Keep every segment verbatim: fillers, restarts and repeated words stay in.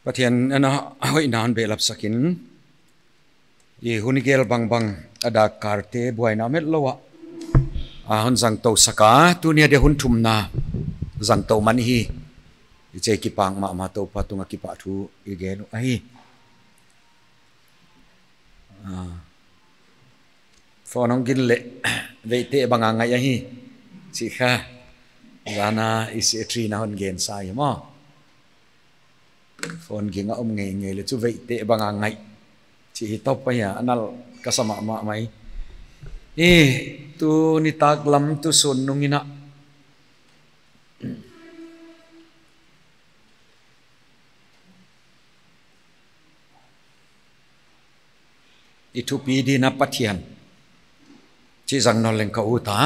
Pathian in a hoihna hon behlap sakin, i hun i gel bangbang a dak karte buaina metlou a, a hon zangtou sak a, tuni a dia hun thumna zangtou man hi. I chei kipak mahmah, Toupa tungah kipahthu i gen uh ahi. Ah. Phone hong ging leh, veiteh bang a ngaih ahi, chih kha. Zana i secretary na hon gen sa hi maw. Phone ging a om ngeingei leh chu veiteh bang a ngaih, chih hi top ahi a, a nal ka sa mahmah mai. I, tuni tak lam tu sun nung in a, i thupi ding a Pathian chih zang nawn leng ka ut a.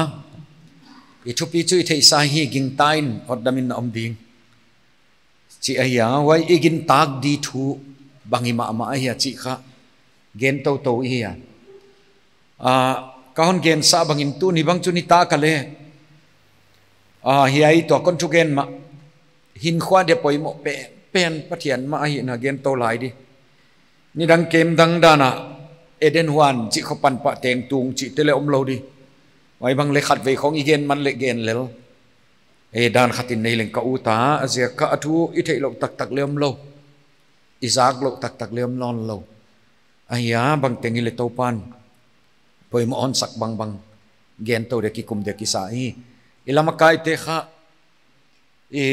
I thupi chu i theihsa hi, gingta in hotdam in na om ding, chih ahi a. Huai i gintak di thu bang hi mahmah ahi a chih kha gen toutou i hi a. Ah, ka hon gensa bangin tuni bang chu nitak a leh, ah, hiai tua kon thugen mah, hinkhua dia poimoh pen, pen Pathian mah ahihna gen tou lai di. Nidang kem dang dan a, Eden huan chih khop pan pah teng tung chihte leh omlou di. Huai bang leh khatvei khong i gen man leh gen lel, e, dan khat in nei leng ka ut a, a ziak kha a thu i theihlouh taktak leh omlou, i zaklouh taktak leh om nawnlou. Ahi a, bangteng hileh Toupan poimoh hon sak bangbang gen tou dia kikum dia kisa hi. I lam a kaite kha, i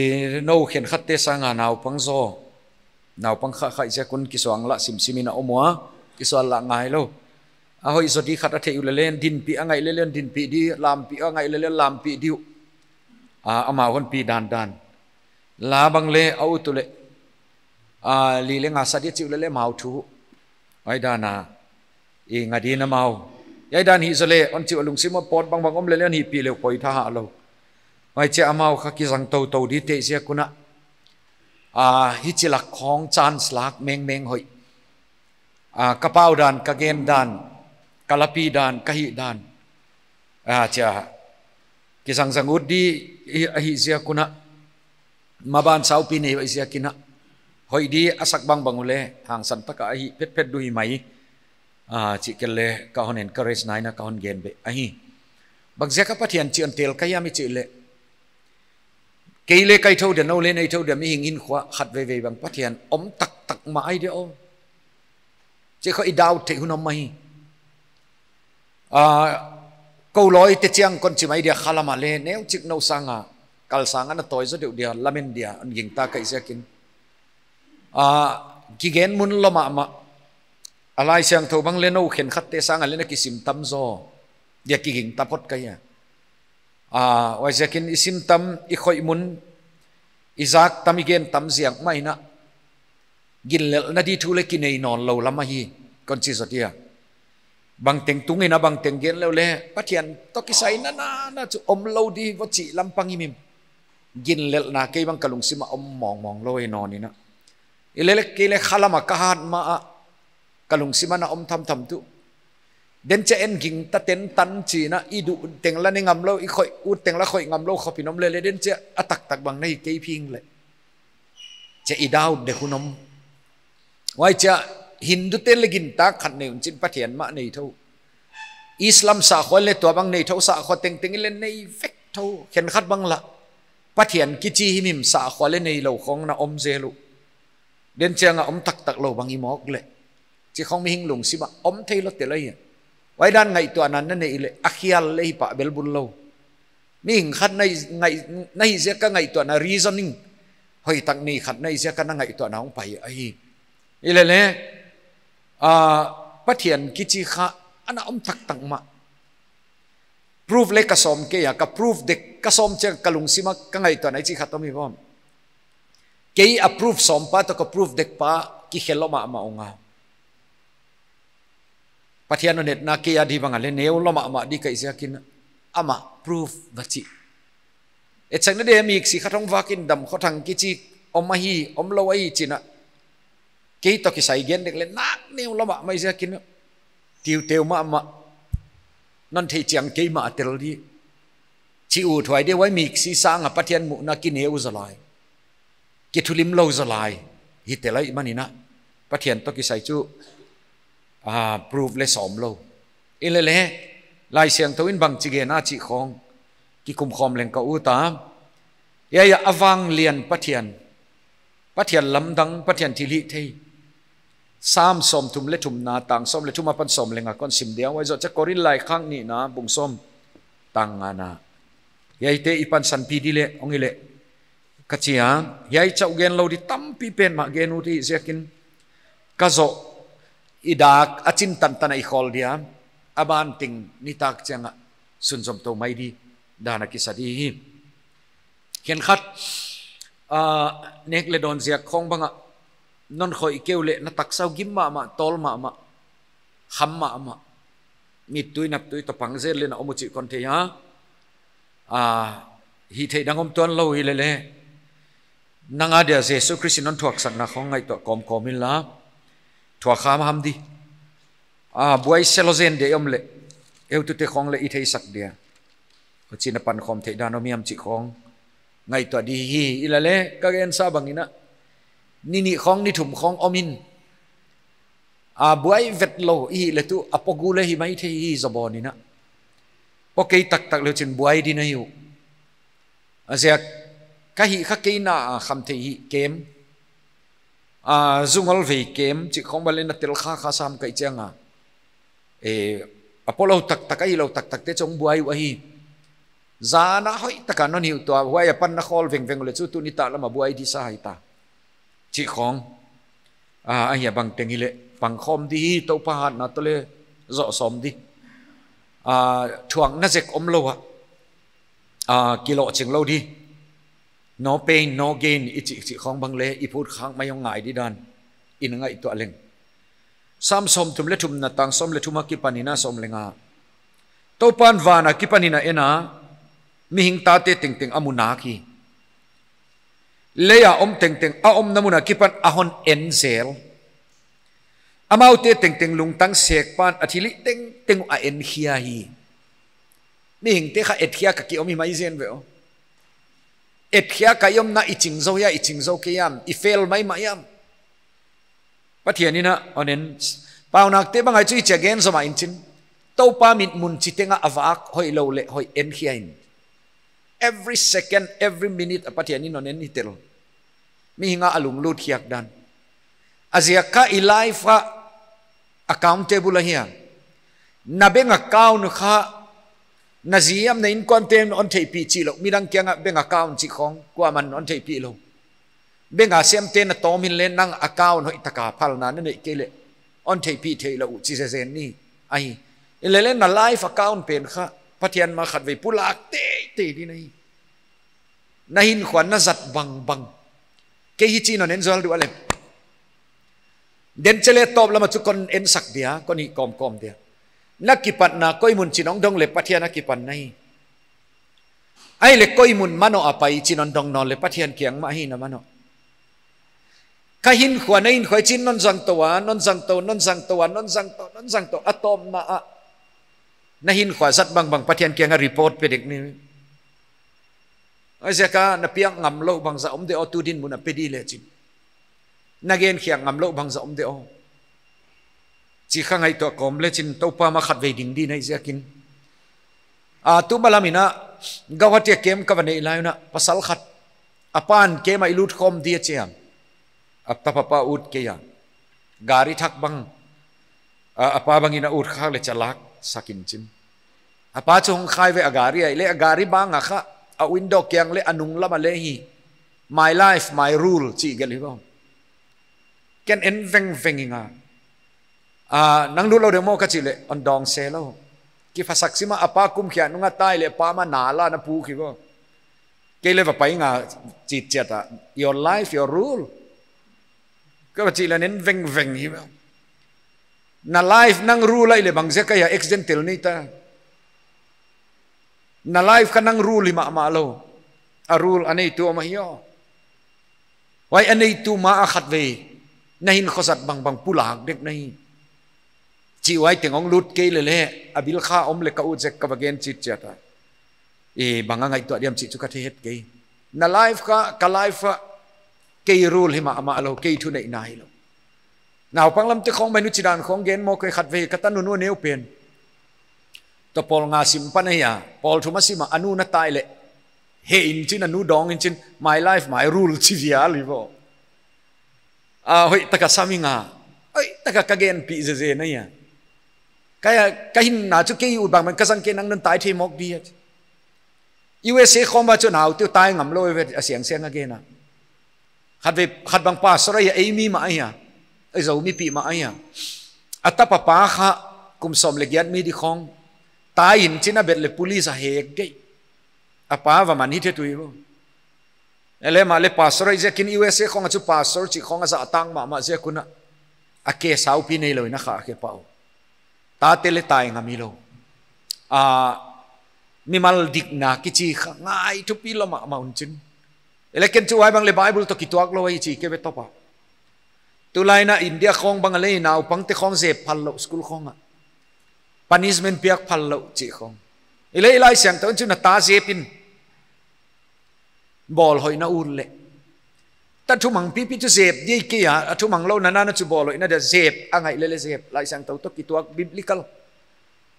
nou khenkhatte sanga naupang zaw, naupang kha khaih ziak un kisuang lah simsim in a om ua, kisual lah ngailou. A hoih zaw di khat a theih uleh leng dinpih a ngaih leh leng dinpih di, lampih a ngaih leh leng lampih di uh. Ah, amau hon pi dandan. La bang leh a ut uleh, ah, li leh nga sa di chih uleh leng amau thu. Huai dan a, i nga di na amau. Hiai dan hi zaw leh, hon chih a lungsim a pawt bangbang om leh leng hon hihpih leh uh poi tha hahlou. Huai chia amau kha kizang toutou dite ziak un a, ah, hichi lak khong chance lak mengmeng hoih. Ah, ka pau dan, ka gen dan, ka lapi dan, ka hih dan, ah, chia kizangzang ut di i, ahih ziak un a, maban saupi nei uh ziak in a, hoih di a sak bangbang uleh hangsan taka a hih phetphet di uh hi mai. Ah, chih kei leh ka hon encourage na in a ka hon gen beh ahi. Bang ziak a Pathian chih hon tel ka hiam i chih leh, kei leh ka hi thou dia, nou leh na hi thou dia, mihing hinkhua khat veivei bang Pathian om taktak mah ahi dia aw, chih kha i doubt theih hun om mah hi. Ah, kou lawite chiang kon chi mai dia, khalam a leh neuchik nou sanga, kal sanga na tawi zaw deuh dia, lamen dia, hon gingta ka hih ziakin. Ah, kigen mun lua mahmah. A Laisiangthou bang leh nou khenkhatte sanga leh na kisim tam zaw dia, kiging ta phot ka hi a. Ah, huaiziakin i sim tam, i khoih mun, i zak tam, i gen tam ziak mah in a, ginlelhna di thu leh kinei nawnlou lam ahi, kon chi zaw dia. Bangteng tung in a, bangteng gen leh leng, Pathian toh kisai na, na, na chu omlou di va chih lampang i mim. Ginlelhna kei bang ka lungsim a om mawngmawng lou hi nawn in a. I lelek kei leh khalam a ka hat mah a, ka lungsim a na om thamtham tuh. Den chia en gingta ten tan chi in a, i duh teng lah ne ngamlou, i khoih ut teng lah khoih ngamlou khop in om leh leng, den chia a taktak bang na hi kei phing leh, chia i doubt dek hun om. Huai chia Hindu ten leh gintak khat nei un chin, Pathian mah nei thou. Islam sakhua leh tua bang nei thou, sakhua tengteng i leh nei vek thou, khenkhat bang lah Pathian kichi himhim sakhua leh neilou khong na om zel uh. Den chiang a om taktak lou bang i mawk leh, chih khong mihing lungsim a om thei lou tel ahi. Huai dan ngaihtuahna na neih leh, a khial leh hi pah bel bul lou. Mihing khat na hi, ngaih, na hih ziak a ngaihtuahna, reasoning hoihtak nei khat na hih ziak a na ngaihtuahna hong pai ahi. I leh leng, ah, Pathian kichi kha ana om taktak mah. Proof leh ka sawm kei a, ka proof dek, ka sawm chiang ka lungsim a ka ngaihtuahna i chih khat om hi vem. Kei a proof sawmpa toh ka proof dekpa kikhel lua mahmah ung a. Pathian hon etna kei a di bang a leh neu lua mahmah di ka hih ziakin, amah proof va chi. Etsakna dia miksi khat hong vak in, Damkhothang kichi om ahi, omlou ahi chi in a, kei toh kisai gen dek leh nak neu lua mahmah ziakin, tiuteu mahmah, non theih chiang keimah a tel di, chi ut huai dia, huai miksi sang a Pathian muhna kineu zaw lai, kithulim lou zaw lai. Hi tel ahihmanin a, Pathian toh kisai chu, ah, proof leh sawm lou. Hileleh, Laisiangthou in bangchi gen a chih khong, kikumkhawm leng ka ut a. Hiai a vanglian Pathian, Pathian lamdang, Pathian thilhihthei. Sam sawmthum leh thumna, tang sawm leh thum apan sawm leh nga kon sim dia. Huai zoh chiang Korin laikhak nihna, bung sawm, tang ngana. Hiaite i pansanpih di leh, hong hi leh. Ka chi a, hiai chauh gen lou di tampi pen mah gen ut hi ziakin. Ka zoh, i dak a chin tantan a i khawl dia, a ban teng nitak chiang a sunzom tou mai di, dan a kisa di hi. Khenkhat, ah, nek leh dawn ziak khong bang a, non khoih kei uleh na taksa uh gim mahmah, tawl mahmah, kham mahmah. Mittui naptui toh pang zel leh na om uh chih kon thei a. Ah, hihtheih dang om tuan lou hileleh. Nang a dia Jesu Khrist in hon thuaksakna khong ngaihtuah kawmkawm inla. Thuak hamham di. Ah, buai sel lou zen di om leh. Heutute khong leh i theisak dia. Huchiin a pankhawm theih dan om hiam chih khong ngaihtuah di hi. Hileleh, ka gensa bangin a. Ni nih khong, ni thum khong om in. Ah, buai vet lou i hih leh tuh, a pawgu leh hi maithei hi zaw bawnin a. Paw kei taktak leh chin buai di na hi uh. A ziak, ka hih kha kei na a kham thei hi kem. Ah, zungol vei kem, chih khong bang leh na tel kha kha sam ka hih chiang a. Eh, a paw lou taktak, a hih lou taktakte chong buai uh ahi. Zan a hoihtak a non hi uh tua, huai apan na khawl vengveng uleh chu tuni tak lam a buai di sa hi ta. Chih khong. Ah, ahi a bangteng hileh, pangkhawm di hi Toupa hatna toh leh, zoh sawm di. Ah, thuakna zek om lou a. Ah, kilohching lou di. No pain, no gain, i chih, chih khong bang leh, i phut khak mai hong ngai di dan. In ngaihtuah leng. Sam sawmthum leh thumna tang sawm leh thum akipanin a sawm leh nga. Toupa'n van akipanin a en a, mihing tate tengteng a mu nak hi. Lei a om tengteng a omna mun akipan a hon en zel. Amaute tengteng lungtang sek pan a thilhih tengteng uh a enkhia hi. Mihingte kha etkhia ka ki om hi mai zen ve aw. Etkhia ka i omna i ching zou hia, i ching zou kei hiam, i fail maimah hiam. Pathian in a, hon en, paunakte bang ahi chu i chia gen zom a in chin. Toupa mitmun chiteng a a vak hoih lou leh hoih enkhia in. Every second, every minute a Pathian in hon en hi tel. Mihing a a lunglut khiak dan. A ziak kha i life a accountable ahi a. Na bank account kha na zi hiam na innkuante'n hon theihpih chih lou. Midang kiang a bank account chih khong kuamah'n hon theihpih lou. Bank a semte'n a tawm in leh nang account hoihtaka phalna na neih kei leh hon theihpih theih lou uh chi zezen ni ahi. Hileleh na life account pen kha Pathian mah khatvei pulak teitei di na hi. Na hinkhua na zat bangbang. Kei hichi'n hon en zual di uh a leh. Den cheleh tawp lam a chu kon ensak dia, kon hih kawmkawm dia. Na kipatna koi mun chi'n hong dong leh Pathian a kipan na hi. Ahihleh koi mun manoh a pai chi'n hon dong nawn leh Pathian kiang mah hi'n a manoh. Ka hinkhua, na hinkhua chi'n hon zang tou a, hon zang tou, hon zang tou a, hon zang tou, hon zang tou, a tawpna ah. Na hinkhua zat bangbang Pathian kiang a report pe dek ni. Huaiziak a na piak ngam lou bangzah om de aw tu dinmun a pe di leh chin. Na genkhiak ngam lou bangzah om de aw. Chih kha ngaihtuah kawm leh chin Toupa mah khatvei ding di na hi ziakin. A, tu malam in a, Guwahati a camp ka va neih lai un a, pasal khat. A pa'n camp a i lut khawm di a chi a. A tapa pa ut kei a. Gari thak bang. A, a pa bangin a ut khak leh cha lak sak in chin. A pa chu hong khai ve a gari ah leh a gari bang a kha. A window kiang leh a nung lam a leh hi. My life, my rule, chih gelh hi bang. Ken en vengveng ing a. A, nang lut lou de maw ka chih leh, hon dawng se lou. Kiphasak sim a a pa kum khiak nung a tai leh pa mah na la na pu khi bang. Kei leh va pai ing a chih chiat a. Your life, your rule. Ka va chih leh en vengveng hi bang. Na life nang rule ahihleh bangziak a hia accident tel nei ta. Na life kha nang rule hi mahmah lou. A rule a neitu mah hi aw. Huai a neitu mah a khatvei. Na hinkhua zat bangbang pulak dek na hi. Chih huai teng hong lut kei leh leh. A bil kha om leh ka ut zek ka va gen chih chiat a. I bang a ngaihtuah diam chih chu ka thei het kei. Na life kha, ka life kha. Kei rule hi mahmah lou, kei thuneihna hilou. Naupang lamte khong bang nu chidan khong gen maw, kei khatvei ka tanu nu neu pen. Tua pawl nga sim pan ahi a, pawl thum a sim a, a nu na tai leh. He in chin, a nu dawng in chin, my life, my rule chi vial hi vo. A, hoihtaka sam ing a. Hoihtaka ka genpih zeze na hia. Ka, ka hinna chu kei ut bangbang ka zang kei, nang non tai thei mawk di a. U S A khong bang chu naute tai ngam lou ve, a siangsiang a gen a. Khatvei, khat bang pastor ahi a, ei mi mah ahi a. Ei Zo mipi mah ahi a. A tapa pa kha kum sawm leh giat mi di khong. Tai in chin a bet leh police a hek gei. A pa va man hi the tui vo. Ele mah leh pastor ahi ziakin U S A khong a chu pastor chih khong a zahtak mahmah ziak un a. A ke saupi neilou in a kha khe pau. Tate leh tai ngam hilou. A, mimal dikna kichi kha ngai thupi lou mahmah un chin. Ele ken chu huai bang leh Bible toh kituak lou ahi chi kei ve top a. Tulai in a India khong bang a leh naupangte khong zep phal lou school khong a. Punishment piak phal lou chih khong. Ele i Laisiangthou in chu na ta zep in. Bawl hoihna ut leh. Ta thumang pipi chu zep di kei a, a thumang lou nana na chu bawl hoihna dia zep, a ngaih leh leh zep, Laisiangthou toh kituak biblical.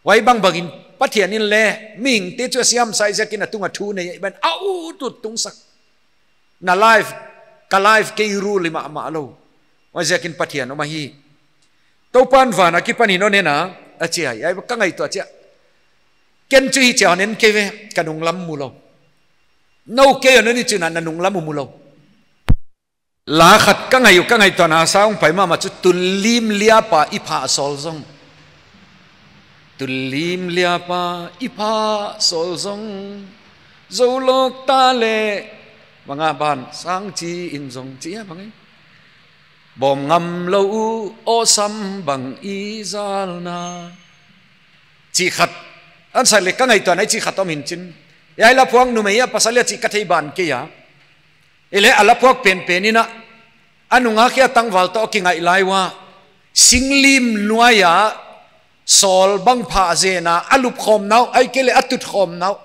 Huai bangbang in Pathian in leh, mihingte chu a siam sai ziakin a tung a thu nei, ban a ut ut tungsak. Na life, ka life kei rule hi mahmah lou. Huai ziakin Pathian om ahi. Toupan van a kipan in hon en a, a chi a, ai ka ngaihtuah chia. Ken chu hichia hon en kei ve, ka nunglam mu lou. Nou kei hon en in chin a na nunglam mu lou. La khat ka ngaih uh, ka ngaihtuahna a sa hong pai mahmah chu tun lim liap a i phah sawl zong. Tun lim liap a i phah sawl zong. Zo lawk ta leh, manga ban sang chi in zong chi a bang e. Bawm ngam lou uh, awsam bang i zalna. Chi khat, an sa leh ka ngaihtuahna i chi khat om in chin. Hiai la phuak numei a pasal a chih ka thei ban kei a. Ele a la phuak penpen in a. A nung a kia tangval toh kingaih lai ua. Singlim nuai a sawl bang phah zen a, a lup khawmna uh, ahihkeileh a tut khawmna uh.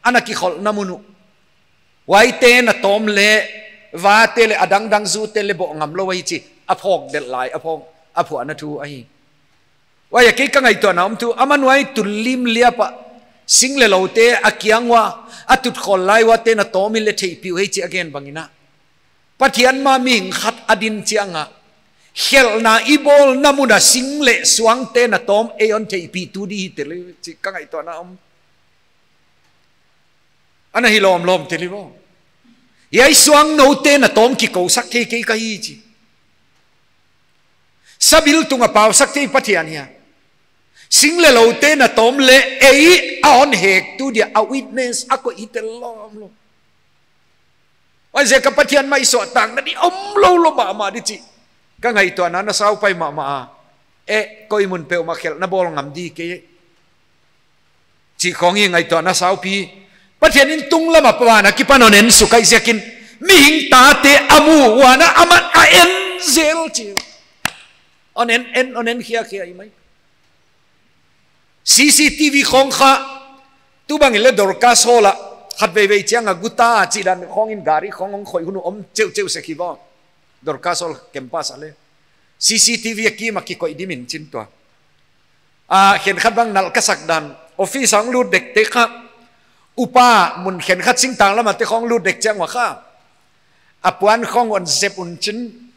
Ana kikholhna mun uh. Huaite na tawm leh, vate leh a dangdang zute leh bawh ngam lou ahi chi, a phawk delh lai, a phawk, a phuahna thu ahi. Huai a kei ka ngaihtuahna om thu, aman huai tun lim liap a, sing leh loute a kiang ua, a tut khawl lai uate na tawm in leh theihpih uh hi chi a gen bang in a. Pathian mah mihing khat a din chiang a, khelhna i bawlna mun a sing leh suangte na tawm ei hon theihpih tu di hi tel e chi ka ngaihtuahna om. Ana hi lawmlawm tel hi vo. Hiai suangnoute na tawm kikousak thei kei ka hi chi. Sabil tung a pausak thei Pathian hi a. Sing leh loute na tawm leh ei a hon hek tu dia a witness a koih hi tel lawmlawm. Huaiziak a Pathian mah i suahtakna di om lou lou mahmah di chi. Ka ngaihtuahna na sau pai mahmah a. Eh, koi mun peuhmah khelhna bawl ngam di kei. Chi khong hi ngaihtuahna saupi. Pathian in tunglam a van a kipan hon en suk ahih ziakin. Mihing tate a mu ua na aman a en zel chi. Hon en, en, hon en khia khia hi mai. C C T V khong kha, tu bang in leh Dorcas Hall a, khat veivei chiang a guta chih dan khong in gari khong hong khoih hun uh om cheuhcheuh sek hi vo. Dorcas Hall campus a leh. C C T V a kim a kikoih dim in chin tua. A, khenkhat bang nalh ka sak dan. Office hong lut dek te kha. Upa mun khenkhat singtang lam a te khong lut dek chiang ua kha. A puan khong hon zep un chin.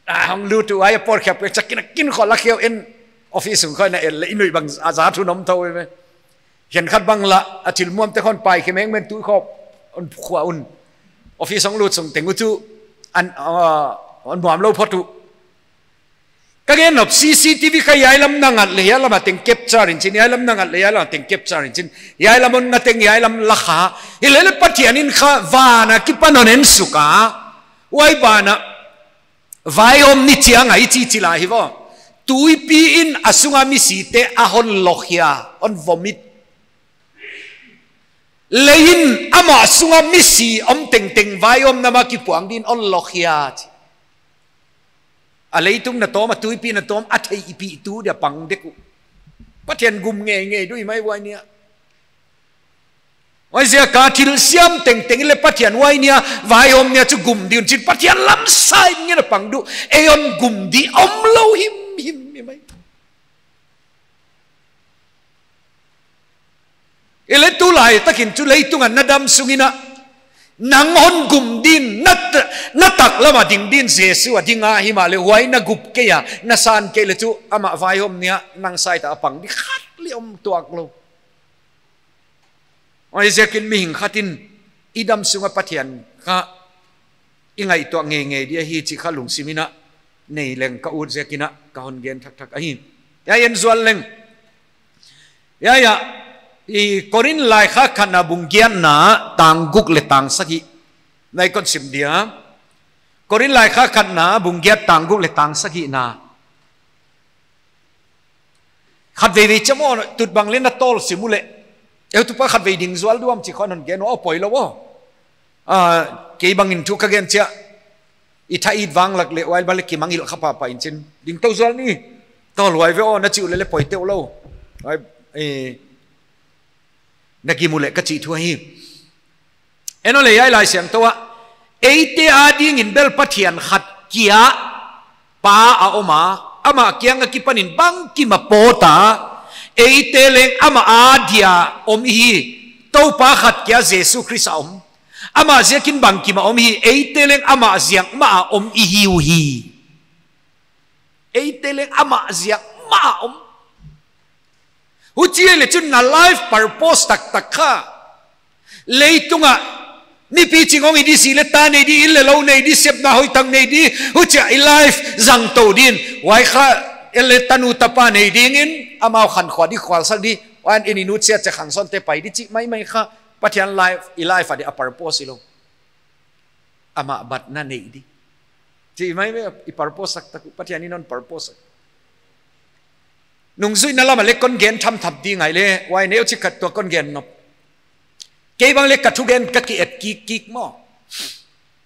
A, hong lut uh ai a por khiap khiap chakin a kin kho la khiau in office hong khoi na el leh i nuih bang a zat hun om thou ve. Khenkhat bang la a thil muam te khong pai khe mengmeng tu khop hon khua un. Office hong lut sung teng uh chu an, a, hon muam lou phot uh. Ka gen nop C C T V kha hiai lam na ngat leh hiai lam a teng capture in chin, hiai lam na ngat leh hiai lam a teng capture in chin. Hiai lam hon na teng hiai lam la kha. Hilele Pathian in kha van a kipan hon en suk a. Huai ban a Vaihawm ni chiang a i chih chih lai hi vo. Tuipi in a sunga misite a hon lokhia, hon vomit. Lei in amah sunga misi om tengteng vaihawmna mah kipuang din hon lokhia chi. A leitung na tawm, a tuipi na tawm, a theihpih tu dia pang dek uh. Pathian gum ngeingei di uh mai huai ni a. Huaiziak a thil siam tengteng in leng Pathian huai ni a vaihawm ni a chu gum di un chi'n Pathian lam sa in ngen a pang di uh. Ei hon gum di omlou himhim mai. Ei leng tulai takin chu leitung a na dam sung in a, nang hon gum di'n na t-, na taklam a ding di'n Jesu a ding a, himahleh huai na gup kei a, na san kei leh chu amah vaihawm ni a nang sa in a pang di khat leng om tuak lou. Huaiziakin mihing khat in i dam sung a Pathian kha i ngaihtuah ngeingei di ahi chih kha lungsim in a nei leng ka ut ziakin a ka hon gen thakthak ahi. Hiai en zual leng. Hiai ah, i Korin laikhak khatna bung giatna tang guk leh tang sagih na i kon sim dia. Korin laikhak khatna bung giat tang guk leh tang sagihna. Khatveivei chiah maw, tut bang leng na tawl sim uleh. Heutupa khatvei ding zual diam chih khong hon gen ua, poi lou aw. Ah, kei bangin thu ka gen chiah i tha it vang lak leh huai bang leng kimangngilh kha pahpah in chi'n, ding tou zual ni. Tawl huai ve aw na chih uleh leng poi tou lou. Huai, eh, na gim uleh ka chih thu ahi. En aw leh hiai Laisiangthou ah, eite adingin bel Pathian khat kia Pa a om a, amah kiang akipanin bangkim a pawt a, eite leng amah adia om i hi. Toupa khat kia Jesu Khrist a om. Amah ziakin bangkim a om i hi, eite leng amah ziak mah a om i hi uhi. Eite leng amah ziak mah a om. Huchi leh chun na life purpose taktak kha. Leitung a mipi ching hong hi di, si leh ta nei di, inn leh lou nei di, sepna hoihtak nei di, huchia i life zang tou di'n. Huai kha, ei leng tanu tapa nei dingin, amau khankhuak di, khualsak di, huai in i nutsiat chiah khangsawnte pai di chih maimai kha. Pathian life, i life a di a purpose hilou. Amah batna nei di. Chih maimai i purpose taktak uh, Pathian in hon purpose. Nungzuihna lam ah leng kon gen thamtham di ngai leh, huai neuchik khat toh kon gen nop. Kei bang leng ka thugen ka ki-et kikkik maw.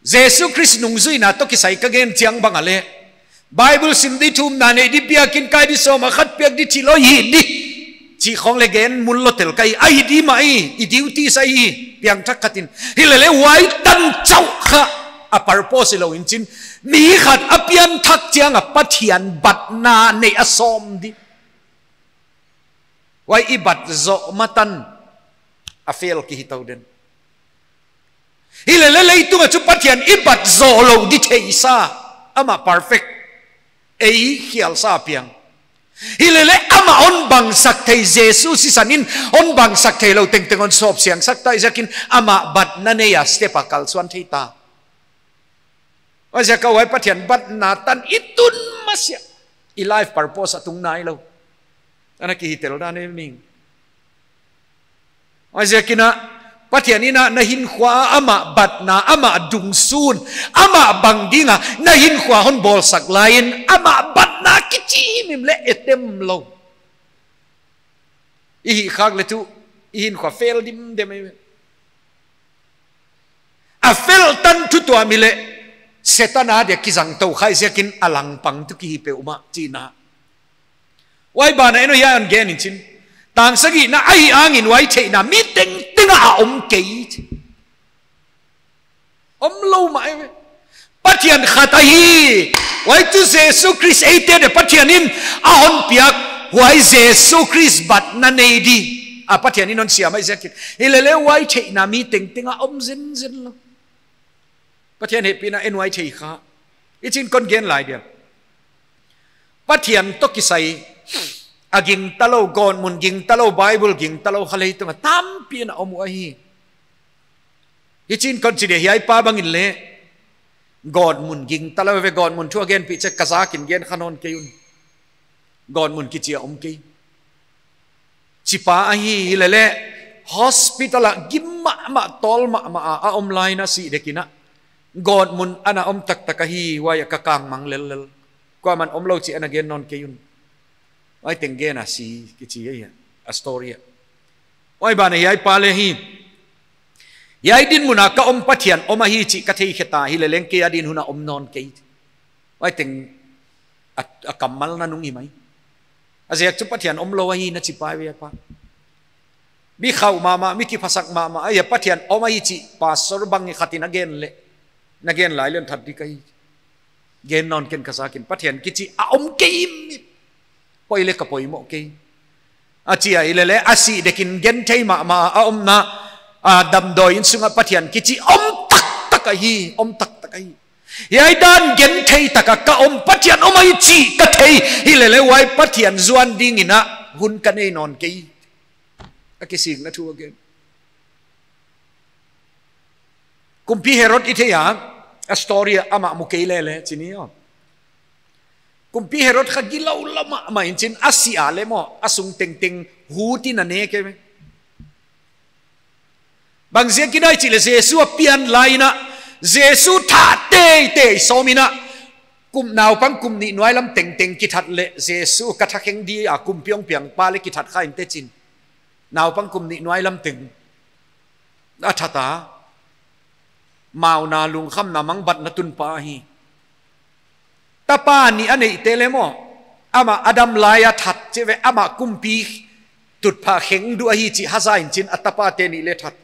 Jesu Khrist nungzuihna toh kisai ka gen chiang bang a leh, Bible sim di, thumna nei di, biakinn kai di, sawm a khat piak di, thil hoih hih di chih khong leng gen mullou tel ka hi, ahi di mah hi, i duty sa hi, piangthak khat in. Hileleh huai tan chauh kha a purpose hilou in chi'n, mi khat a pianthak chiang a Pathian batna nei a sawm di. Huai i bat zoh ma tan a fail ki hi tou den. Hileleh leitung a chu Pathian i bat zoh lou di theisa, amah perfect, ei khial sa piang. Hileleh amah hon bangsak thei, Jesu sisan in hon bangsak theilou tengteng hon sawp siangsak ta, huaiziakin amah batna nei a step a kalsuan thei ta. Huaiziak a huai Pathian batna tan i tun masiah, i life purpose a tung nailou. Ana ki hi tel dan e ming. Huaiziakin a, Pathian in a na hinkhua a amah batna, amah dungsun, amah bang ding a na hinkhua hon bawlsak lai in, amah batna kichi himhim leng etem lou. I hih khak leh tuh i hinkhua fail dimdem mai. A fail tan tuh tua mi leh Setan adia kizang tou kha, huaiziakin a langpang tuh ki hi peuhmah chihna. Huai banah en aw, hiai hon gen in chi'n, tang sagihna, ahihhangin huai theihna mi tengteng ah a om kei. Omlou mah e. Pathian khat ahi. Huai tuh Jesu Khrist eite dia Pathian in a hon piak. Huai Jesu Khrist batna nei di a Pathian in hon siam ahi ziakin. Hileleh huai theihna mi tengteng ah om zenzen lou. Pathian hehpihna en huai thei kha. Huchiin kon gen lai dia. Pathian toh kisai a gingtalou, gawtmun gingtalou, Bible gingtalou kha leitung a tampi in a om uh ahi. Huchiin kon chi dia, hiai pa bangin leng gawtmun gingtalou ve, gawtmun thu a genpih chiang ka zakin gen kha nawn kei un. Gawtmun kichi a om kei. Chipa ahi hileleh, hospital ah gim mahmah, tawl mahmah a, a om lai in a si dek in a. Gawtmun ana om taktak ahi, huai ah ka kangmang lellel. Kuaman omlou chih ana gen nawn kei un. Huai teng gen a si, kichi ahi a, a story ah. Huai banah hiai pa leng hi. Hiai dinmun a ka om Pathian om ahi chih ka theikhe ta hileleng kei a dinhmun a om nawn kei. Huai teng a, a kammal nanung hi mai. A ziak chu Pathian omlou ahi na chi pai ve a pa. Mi khauh mahmah, mi kiphasak mahmah, ahia Pathian om ahi chih pastor bang khat in a gen leh, na gen lai leh that di ka hi. Gen nawn ken ka zak in, Pathian kichi a om kei im im. Poi leh ka poimoh kei. A chi a, hileleh a sih dek in genthei mahmah a omna, a damdawi inn sungah Pathian kichi om taktak ahi, om taktak ahi. Hiai dan genthei taka ka om, Pathian om ahi chih ka thei, hileleh huai Pathian zuan ding in a hun ka nei nawn kei. A kisikna thu a gen. Kumpi Herod i thei a, a story a amah mu kei lele, chi ni aw. Kumpi Herod kha gilou lou mahmah in chin, a sih a leh maw, a sung tengteng hut in a ne kei ve. Bang ziak a hia i chih leh Jesu a pian lai in a, Jesu that teitei sawm in a, kum naupang kum nih nuai lam tengteng kithat leh Jesu ka tha kheng di a kumpi hong piangpa leh kithat kha in te chin. Naupang kum nih nuai lam teng a that a, mauna lungkhamna mangbatna tunpa hi. Tapa nih a neihte leh maw, amah a dam lai a that chi ve, amah kumpi tutphah kheng duh ahi chih haza in chin a tapate nih leh that.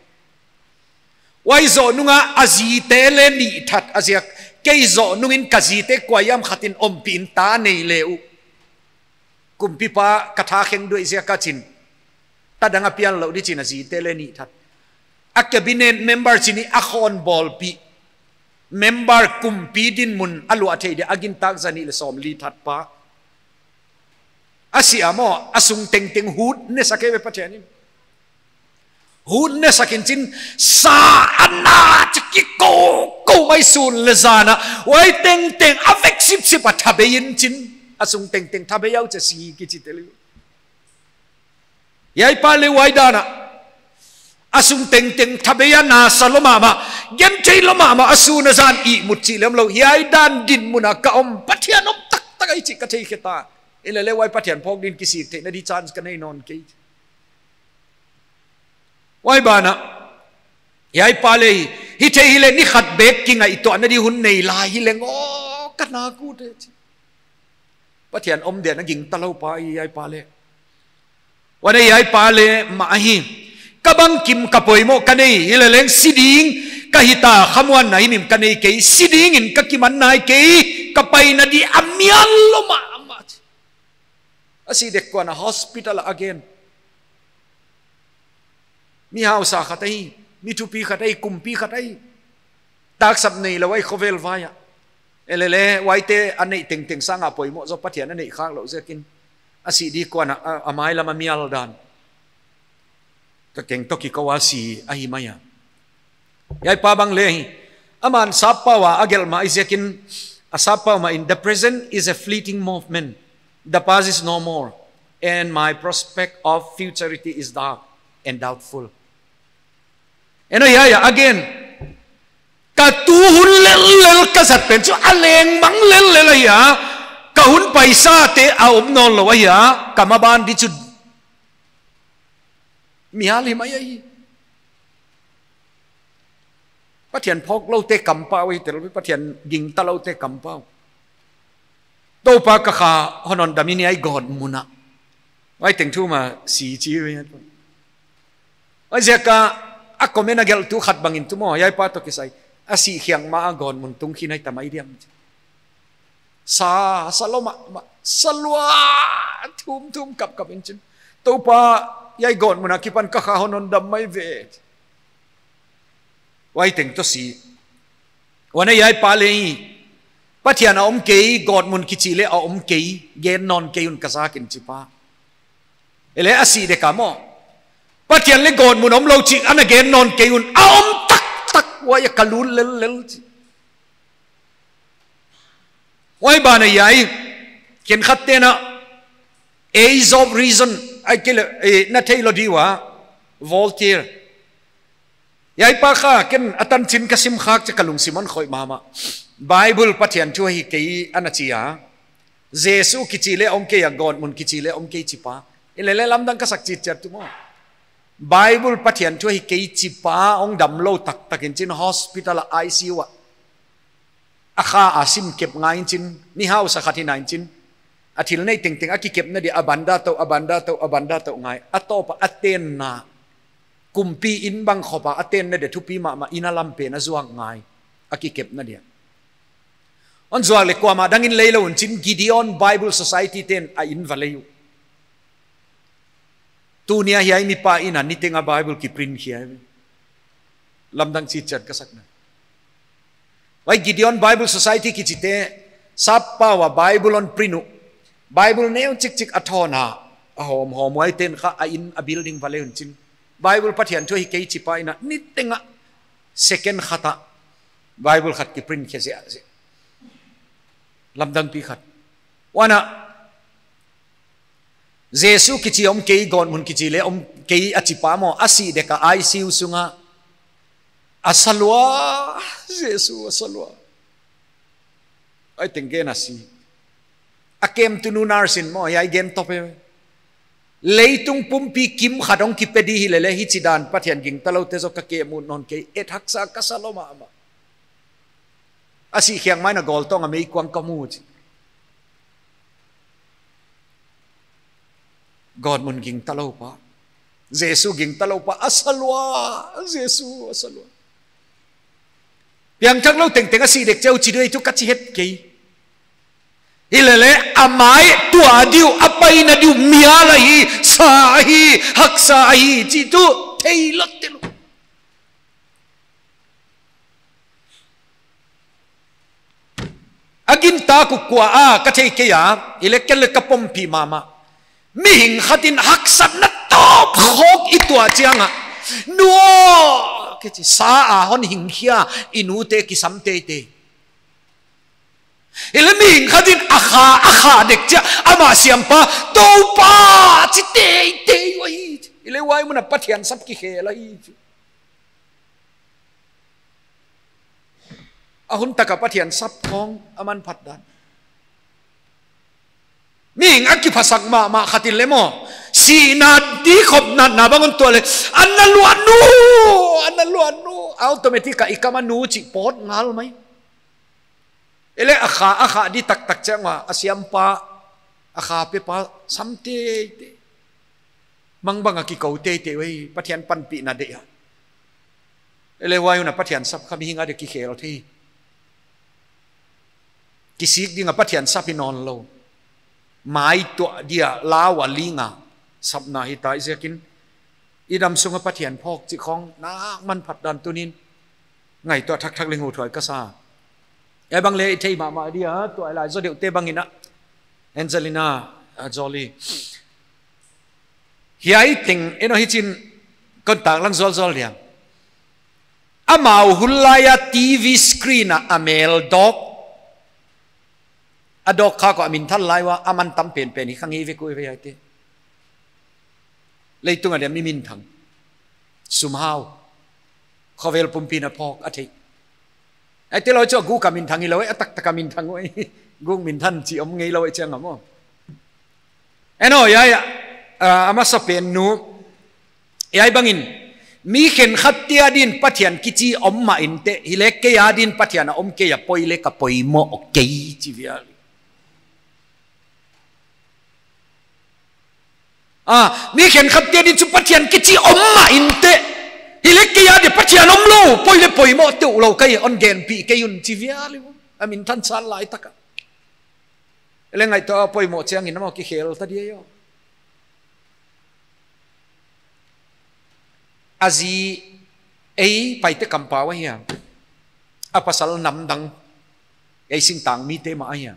Huai zoh nung a a zite leh nih that a ziak, kei zoh nung in ka zite kuahiam khat in ompih in ta nei leh uh. Kumpipa ka tha kheng duh ziak a chin, ta dang a pian lou di chin a zite leh nih that. A cabinet member chi ni a khonbawlpih. Member kumpi dinmun a luah thei di a gintak zanih leh sawmli that pa. A sih a maw, a sung tengteng hut ne sak e ve Pathian in. Hut ne sak in chin, sa a na chi kikoukou mai sun leh zan a, huai tengteng a vek sipsip a tha bei in chin, a sung tengteng tha bei uh chi a si kichi tel uh. Hiai pa leh huai dan a, a sung tengteng tha bei a na sa lou mahmah, genthei lou mahmah, a sun a zan ihmut chih lem lou, hiai dan dinmun a ka om, Pathian om taktak ahi chih ka theikhe ta. Hileleh huai Pathian phawk din kisik theihna di chance ka nei nawn kei. Huai ban ah, hiai pa leh, hithei hileh ni khat bek kingaihtuahna di hun nei lai hileng aw, ka na kut e chi. Pathian om dia na gingta lou pa hi hiai pa leh. Huan hiai pa leh mah ahi. Ka bangkim ka poimoh ka nei, hileleng si ding ka hita, khamuanna himhim ka nei kei, si dingin ka kiman nai kei, ka paina di a mial lou mahmah chi. A si dek kuan a hospital ah a gen. Mi hausa khat ahi, mi thupi khat ahi, kumpi khat ahi. Taksap neilou ahi khovel vai ah. Hileleh, huaite a neih tengteng sang a poimoh zaw Pathian a neih khak lou ziakin. A si di kuan a, a, a mailam a mial dan. Ka keng toh kikou a si ahi mai a. Hiai pa bang leh hi. Aman sappau a a gelh mah ahi ziakin, a sappau mah in, "The present is a fleeting moment. The past is no more. And my prospect of futurity is dark and doubtful." Eno hiai a, again. Ka tu hun lellel ka zat pen chu a leng mang lellel ahi a. Ka hun paisate a om nawnlou ahi a. Ka maban di chu mial hi mai ahi. Pathian phawkloute kampau ahi tel, Pathian gingtaloute kampau. Toupa ka kha hon hondam in hiai gawtmun ah. Huai teng thum a si chi ve. Huaiziak a, a comment a gelhtu khat bangin tu maw, hiai pa toh kisai. A si khiak ma a gawtmun tung khin ahi ta mai diam. Sa, sa lou mah, mah, sa lua, thum, thum, kap, kap in chin. Toupa, hiai gawtmun a kipan ka kha hon hondam mai ve. Huai teng toh si. Huan hiai pa leh hi. Pathian a om kei, gawtmun kichi leh a om kei, gen nawn kei un ka zak in chi pa. Hileleh a si dek a maw. Pathian leh gawtmun omlou chih ana gen nawn kei un, a om taktak, huai a ka lut lellel chi. Huai ban ah hiai, khenkhatte'n a Age of Reason, ahihkeileh, eh, na theilou di ua, Voltaire. Hiai pa kha, ken a tanchin ka sim khak chiang ka lungsim hon khoih mahmah. Bible Pathian thu ahi kei ana chi a. Jesu kichi leh om kei a, gawtmun kichi leh om kei chi pa. Hileleh lamdang ka sak chitchiat tu maw. Bible Pathian thu ahi kei chi pa hong damlou taktak in chin hospital a I C U ah. A kha a sim kep ngai in chin, mi hausa khat hi nai in chin. A thil neih tengteng a kikepna di a banda toh, a banda toh, a banda toh ngai. A tawp a a tenna. Kumpi inn bang khop a a tenna dia thupi mahmah inn a lam pen a zuak ngai. A kikepna dia. Hon zuak leh kuamah dang in lei lou un chin Gideon Bible Society ten a inn va lei uh. Tuni a hiai mipa inn a niteng a Bible kiprint khia. Lamdang chitchiat ka sak na. Huai Gideon Bible Society kichite, sap pau a Bible hon print uh. Bible neu chikchik a thawn a, a hawmhawm huai ten kha a inn a building va lei un chin. Bible Pathian thu ahi kei chi pa inn a niteng a second khat a Bible khat kiprint khia ziahziah. Lamdang pi khat. Huan a Jesu kichi om kei, gawtmun kichi leh om kei a chi pa maw, a sih dek a I C U sung a, a sa lua, Jesu a sa lua. Ai teng gen a si. A kemtu nu nurse in maw, hiai gen top e. Leitung pumpi kim khat hong kipe di hi lele hichi dan Pathian gingta lou te zaw ka kem uh nawn kei, et haksa ka sa lua mahmah. A sih khiak mai in a gawltawng a meikuang ka mu chi. Gawtmun gingta lou pa. Jesu gingta lou pa. A sa lua. Jesu a sa lua. Piangthak lou tengteng a sih dek chiah uh chi diai tu ka chi het kei. Hi lele a mai tuah di uh, a paina di uh mial ahi, sa ahi, haksa ahi, chi tu thei lou te lou. A gintak uh kua a ka thei kei a, hi leh ken leng ka pompih mahmah. Mihing khat in haksatna tawp khawk i tuah chiang a, nu aw, kichi sa a hon hing khia, i nu te kisam teitei. Hi leh mihing khat in a kha, a kha dek chiah, amah siampa, Toupa, chi teitei uhi. Hi leh huai mun a Pathian sap kikhel ahi. A hun tak a Pathian sap khawng a manphat dan. Mihing a kiphasak mahmah khat in leh maw, sihna di khop natna bang hon tuah leh, a na luah nu, a na luah nu, automatic a i kam a nu chih pawt ngal mai. Hi leh a kha, a kha di taktak chiang ua, a siampa, a kha pepa, sam teitei. Mangbang a kikou teitei uhi, Pathian panpihna deih a. Hi leh huai hun a Pathian sap kha mihing a dia kikhel thei. Kisik ding a Pathian sap hi nawn lou. Mai tuah dia lau a ling a sapna hi ta ziakin. I dam sung a Pathian phawk chih khawng nak manphat dan tuni'n ngaihtuah thakthak leng uh thuai ka sa. Hiai bang leh i thei mahmah dia, tuailai zaw deuh te bang in a. Angelina, ah, Jolie. Hiai teng, en aw hichin, kon taklang zualzual dia. Amau hun lai a T V screen a a mel dawk. A dawk khak ua a minthan lai ua, a mantam penpen hi kha ngei vek uh ve hiaite. Leitung a dia mi minthang. Sumhau. Khovel pumpi na phawk a thei. Hiaite lou chu a guk a minthang hi lou, a taktak a minthang uhi. Guk minthan chi om ngei lou chiang a maw. En aw, hiai, ah, a masapen nu. Hiai bang in, mi khenkhat te a din Pathian kichi om mah in teh, hi leh kei a din Pathian a om kei a poi leh ka poimoh kei chi vial. Ah, mi khenkhat te a din chu Pathian kichi om mah in teh, hi leh kei a din Pathian om lou, poi leh poimoh teuh lou kei, hon genpih kei un chi vial. A minthan sal lai tak a. Leh ngaihtuah poimoh chiang in amau kikhel ta dia aw. A zi ei Paite kampau ahi a. A pasal namdang ei singtang mite mah ahi a.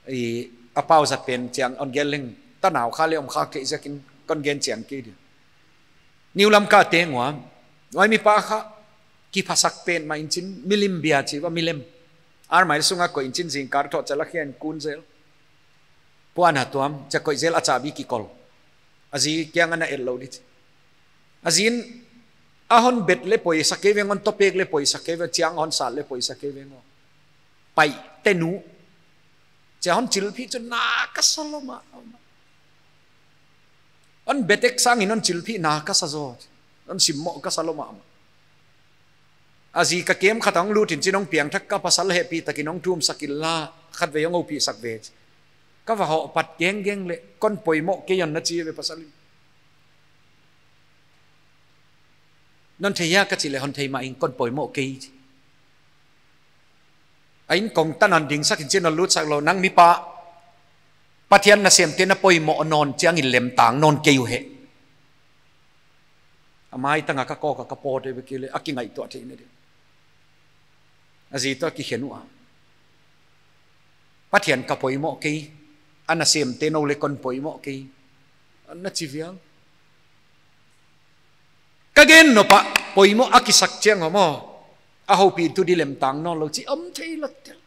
I, a pau zat pen chiang hon gen leng. Tanau kha leh om kha kei ziakin kon gen chiang kei dia. New Lamka teng ua. Huai mipa kha kiphasak pen mah in chin milim bia chi ua milim. Armai sung a koih in chin zingkal thawh chiah la khian kun zel. Puan a tuam, chiah koih zel a chabi kikol. A zi kiang a na et lou di chi. A zi'n, a hon bet leh poisa kei veng, hon topek leh poisa kei veng, chiang hon sat leh poisa kei veng aw. Paite nu. Chiah hon chilphih chu nak ka sa lou mahmah. Hon bet ek sang in hon chilphih nak ka sa zaw. Hon simmoh ka sa lou mahmah. A zi ka kem khat a hong lut in chin hong piangthak ka pasal hehpihtak in hong thumsak inla khatvei hong oupihsak ve. Ka va hoh pat genggeng leh kon poimoh kei hon na chi ve pasal in. Non thei hia ka chih leh hon thei mah ing, kon poimoh kei chi. A inn kong tan a dingsak in chin non lutsak lou, nang mipa, Pathian nasemte na poimoh nawn chiangin lemtang nawn kei uh hen. A maitang a ka kawk a ka pawt uh bek leh a kingaihtuah theih na ding. A zi toh a kikhen ua, Pathian ka poimoh kei, a nasemte nou leh kon poimoh kei, na chi vial. Ka gen nop a poimoh a kisak chiang a maw, a houpitu di lemtang nawnlou chi om thei lou tel.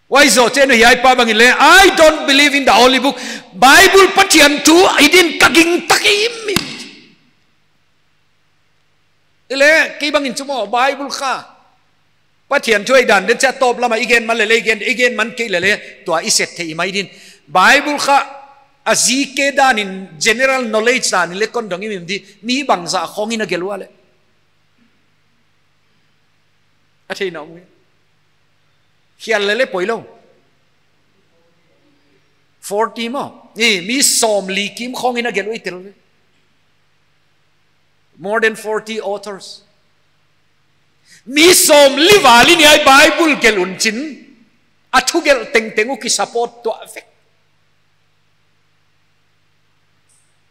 Huai zoh chiang in hiai pa bang in leh, "I don't believe in the holy book." Bible Pathian thu hi din ka gingta kei imi. Hileh, kei bang in chu maw, Bible kha Pathian thu ahi dan den chia tawp lam a i gen man leh leh i gen, i gen man kei leh leh, tua i set theih mai din. Bible kha a GK dan in, general knowledge dan in leh kon dong i mim di, mi bangzah khawng in a gelh ua leh. A theih na om uh. Khial leh leh poilou. Forty maw. Ni, mi sawmli kim khawng in a gelh uh i tel ve. More than forty authors. Mi sawmli val in hiai Bible gelh un chin, a thugelh tengteng uh kisupport tuah vek.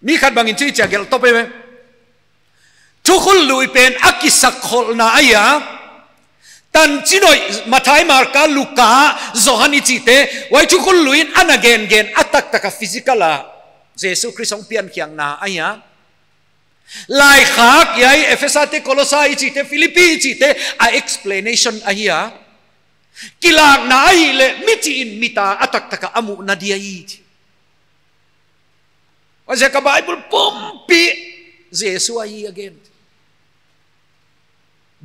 Mi khat bang in chu hichia gelh tawp eive. Thukhun lui pen a kisakkholhna ahi a, Tanchin Hoih, Matthai, Marka, Luka, Johan i chihte, huai Thukhun Lui in ana gengen a taktak a physical a Jesu Khrist hong piankhiakna ahi a. Laikhak, hiai Ephesa te, Kolosa i chihte, Philippi i chihte, a explanation ahi a. Kilakna ahihleh michih in mit a a taktak a a muhna dia hi chi. Huaiziak a Bible pumpi Jesu ahi a gen.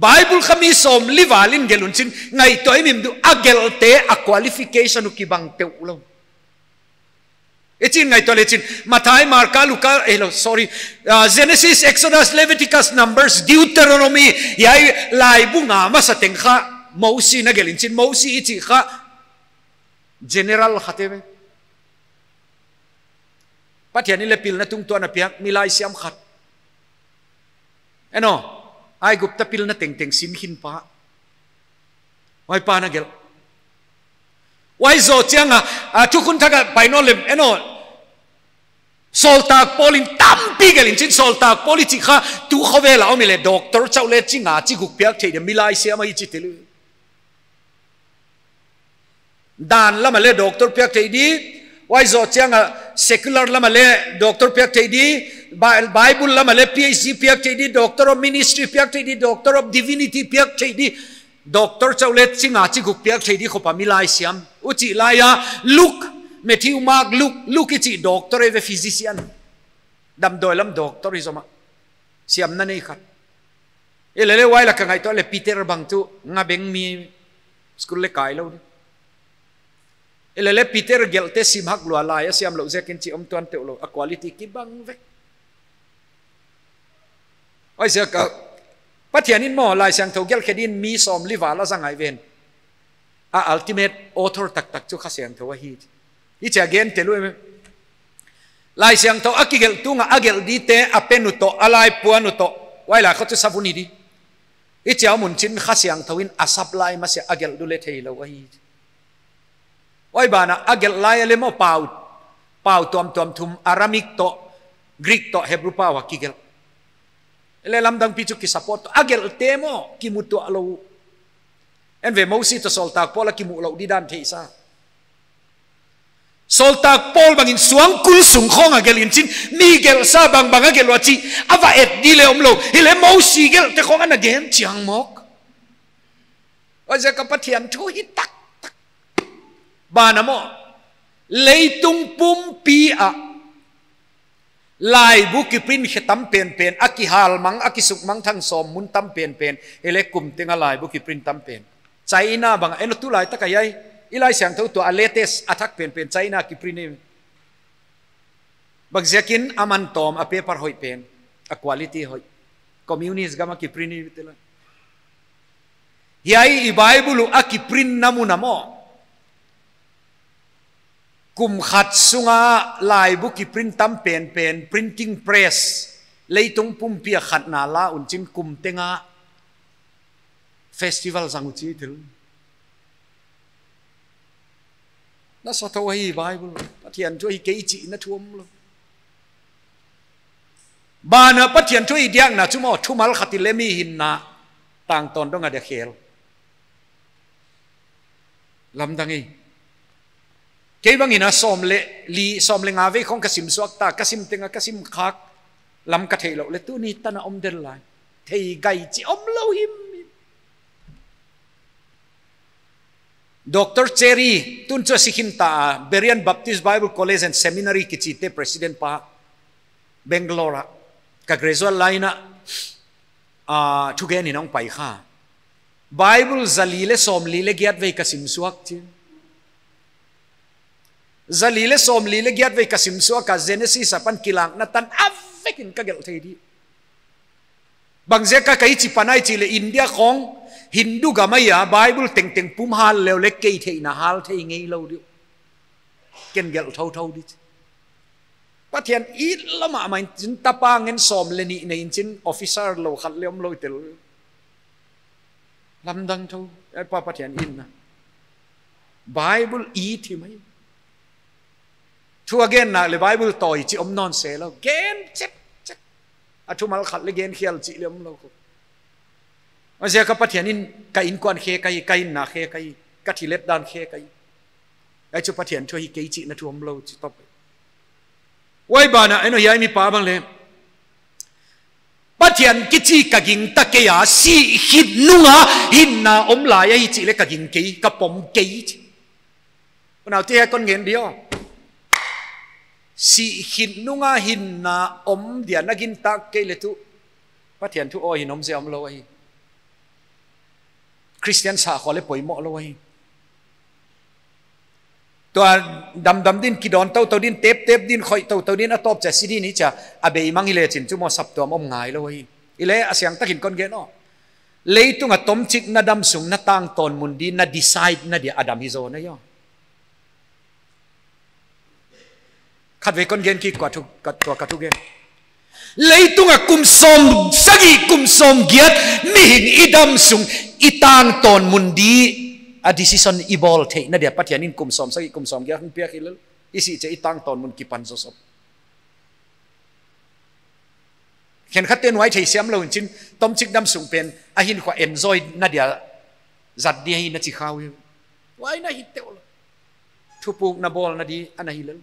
Bible kha mi sawmli val in gelh un chin, ngaihtuah i mim di uh, a gelhte a qualification uh kibang peuh lou. I chin ngaihtuah leh chin, Matthai, Marka, Luka, eh, lo, sorry, ah, Genesis, Exodus, Leviticus, Numbers, Deuteronomy, hiai laibu nga masa teng kha, Mosi na gelh in chin, Mosi i chih kha general khat eive. Pathian in leh pilna tungtawn a piak, mi laisiam khat. Eno, Aigupta pilna tengteng sin khin pa. Huai pa na gelh. Huai zoh chiang a, a Thukhun Thak a pai nawn leh, eno, Sawltak Paul in tampi gelh in chin, Sawltak Paul i chih kha tu khovel a om i leh doctor chauh leh chi nga chi guk piak thei di, mi laisiam ahi chi tel uh. Dan lam a leh doctor piak thei di, huai zoh chiang a secular lam a leh doctor piak thei di, Bi-, Bible lam a leh PhD piak thei di, Doctor of Ministry piak thei di, Doctor of Divinity piak thei di, doctor chauh leh chi nga chi guk piak thei di khopa mi laisiam. Huchih lai a Luke, Matthew, Mark, Luke, Luke i chih doctor eive, physician. Damdawi lam doctor i zom a. Siamna nei khat. Hilele huai lak a ngaihtuah leh Peter bang chu nga beng mi, school leh kai lou di. Hilele Peter gelhte sim hak lua lai a siam lou ziakin chi om tuan teuh lou, a quality kibang vek. Huaiziak a Pathian in maw, Laisiangthou gelh khe din mi sawmli val a zang ahi ven. A ultimate author taktak chu Kha Siangthou ahi. Hichia gen tel uh em. Laisiangthou a kigelh tung a, a gelh dite a pen uh toh, a laipuan uh toh, huai lai kha chu savun hi di. Hichia mun chin Kha Siangthou in a supply masiah a gelh di leh theilou ahi. Huai ban ah a gelh lai a leh maw pau, pau tuamtuam thum, Aramaic toh, Greek toh, Hebrew pau a kigelh. Hilele lamdang pi chu kisupport toh, a gelhte maw kimu tuah lou. En ve, Mosi toh Sawltak Paul a kimuh lou di dan theihsa. Sawltak Paul bangin suangkul sung khawng a gelh in chin, mi gelhsa bangbang a gelh ua chih a va et di leh omlou. Hilele Mosi gelhte khawng ana gen chiang mawk. Huaiziak a Pathian thu hi taktak. Ban ah maw, leitung pumpi ah laibu kiprint khe tam penpen, a kihalmang, a kisukmangthang sawm mun tam penpen, hilele kum teng a laibu kiprint tam pen. China bang ah, en aw, tulai tak a hiai, i Laisiangthou tua a latest a thak penpen China kiprint hi. Bangziakin? A man tawm, a paper hoih pen, a quality hoih. Communist gam a kiprint hi tela. Hiai i Bible uh a kiprintna mun ah maw, kum khat sunga laibu kiprint tam penpen, printing press, Leitung pumpi a khatna la un chin kum tenga festival zang uh chi thil. Na sa thou ahi Bible. Pathian thu ahi kei chihna thu omlou. Banah Pathian thu ahi diakna chu maw, thumal khat i leh mi hinna tangtawn dong a dia khel. Lamdang hi. Kei bang in a sawm leh li, sawm leh nga vei khong ka sim suak ta, ka sim tenga ka sim khak lam ka theih louh leh tuni tan a om den lai. Thei gai chi omlou him. Doctor Cherry, tun chu a si khin ta a, Berean Baptist Bible College and Seminary kichite president pa, Bangalore a, ka graduate lai in a, ah, thugen in hong pai kha. Bible zali leh sawmli leh giat vei ka sim suak chin. Zali leh sawmli leh giat vei ka sim suak a, Genesis apan Kilakna tan a vekin ka gelh thei di. Bangziak a ka hichi pan ai chih leh India khong Hindu gam ahi a, Bible tengteng pum hal leu leh kei theihna hal thei ngeilou di uh. Ken gelh thouthou di. Pathian it lou mahmah in chin, tapa ngen sawm leh nih nei in chin, officer lou khat leh omlou tel. Lamdang thou, eh, Pa Pathian itna. Bible it hi mai. Thu a gen nak leh Bible tawi chi om nawn se lou. Gen chet chet. A thumal khat leh gen khial chih leh omlou khop. Huaiziak a Pathian in ka innkuan khe ka hi, ka inna khe ka hi, ka thilet dan khe ka hi. Huai chu Pathian thu ahi kei chihna thu omlou chi top. Huai banah, en aw, hiai mi pa bang leh, Pathian kichi ka gingta kei a, si khit nunga hinna om lai ahi chih leh ka ging kei, ka pom kei chi. Unaute, kon gen di aw. Si khit nunga hinna om dia na gingta kei leh tuh Pathian thu aw hin om zel omlou ahi. Christian sakhua leh poimoh lou ahi. Tua damdam din, kidawn toutou din, teptep din, khoih toutou din, a tawp chia si din hi chia, a beimang hi leh chin chu maw saptuam om ngailou ahi. Hileh a siangtak in kon gen aw. Leitung a tomchik na dam sung na tangtawn mun di na decide na dia Adam hi zaw na hi aw. Khatvei kon gen kik, tua ka thu, ka, tua ka thugen. Leitung a kum sawmsagih, kum sawmgiat, mihing i dam sung, i tangtawn mun di, a decision i bawl theihna dia Pathian in kum sawmsagih, kum sawmgiat hon piak hi lel. I sih chiang i tangtawn mun kipan zaw sawm. Khenkhat ten huai theisiam lou in chin, tomchik dam sung pen a hinkhua enjoy na dia zat di ahi na chi kha uh. Huai na hi teuh lou. Thupukna bawlna di ana hi lel.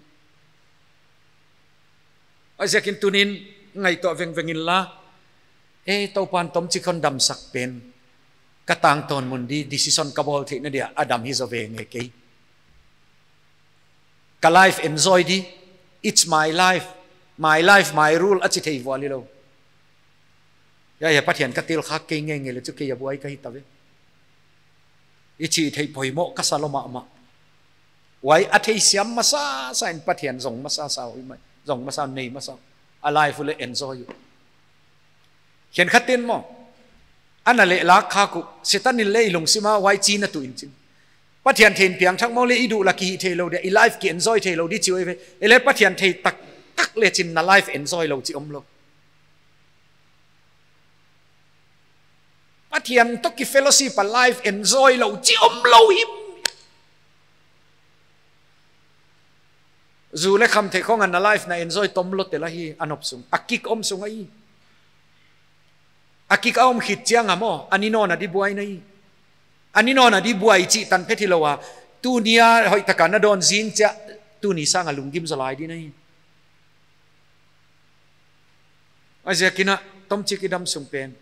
Huaiziakin tunin ngaihtuah vengveng inla. Eh, Toupan tomchik hon damsak pen, ka tangtawn mun di decision ka bawl theihna dia Adam hi zaw ve nge kei. Ka life enjoy di, it's my life, my life, my rule, a chi thei vual hilou. Hiai, hiai Pathian ka tel khak kei ngeingei leh chu kei a buai ka hi ta ve. I chih theih poimoh ka sa lou mahmah. Huai a theisiam masasa in Pathian zong masasa uh mai, zong masa nei masa. A life uh leh enjoy uh. Khenkhat ten maw, ana leh lak khak uh, Setan in leh i lungsim a huai chihna tu in chin. Pathian theih in piangthak maw leh i duh lak i hih theilou dia, i life ki enjoy theilou di chi uh ve. Hileh Pathian theih taktak leh chin na life enjoy lou chi omlou. Pathian toh ki fellowship a life enjoy lou chi omlou him. Zu leh kham theih khong a na life na enjoy tomlou tel ahi a nop sung. A kick om sung ahi. A kick a om khit chiang a maw, a ni nawn a di buai na hi. A ni nawn a di buai chih tan phet hilou a. Tuni a hoihtaka na dawn zing chiang, tuni sang a lunggim zaw lai di na hi. Huaiziakin a tomchik i dam sung pen,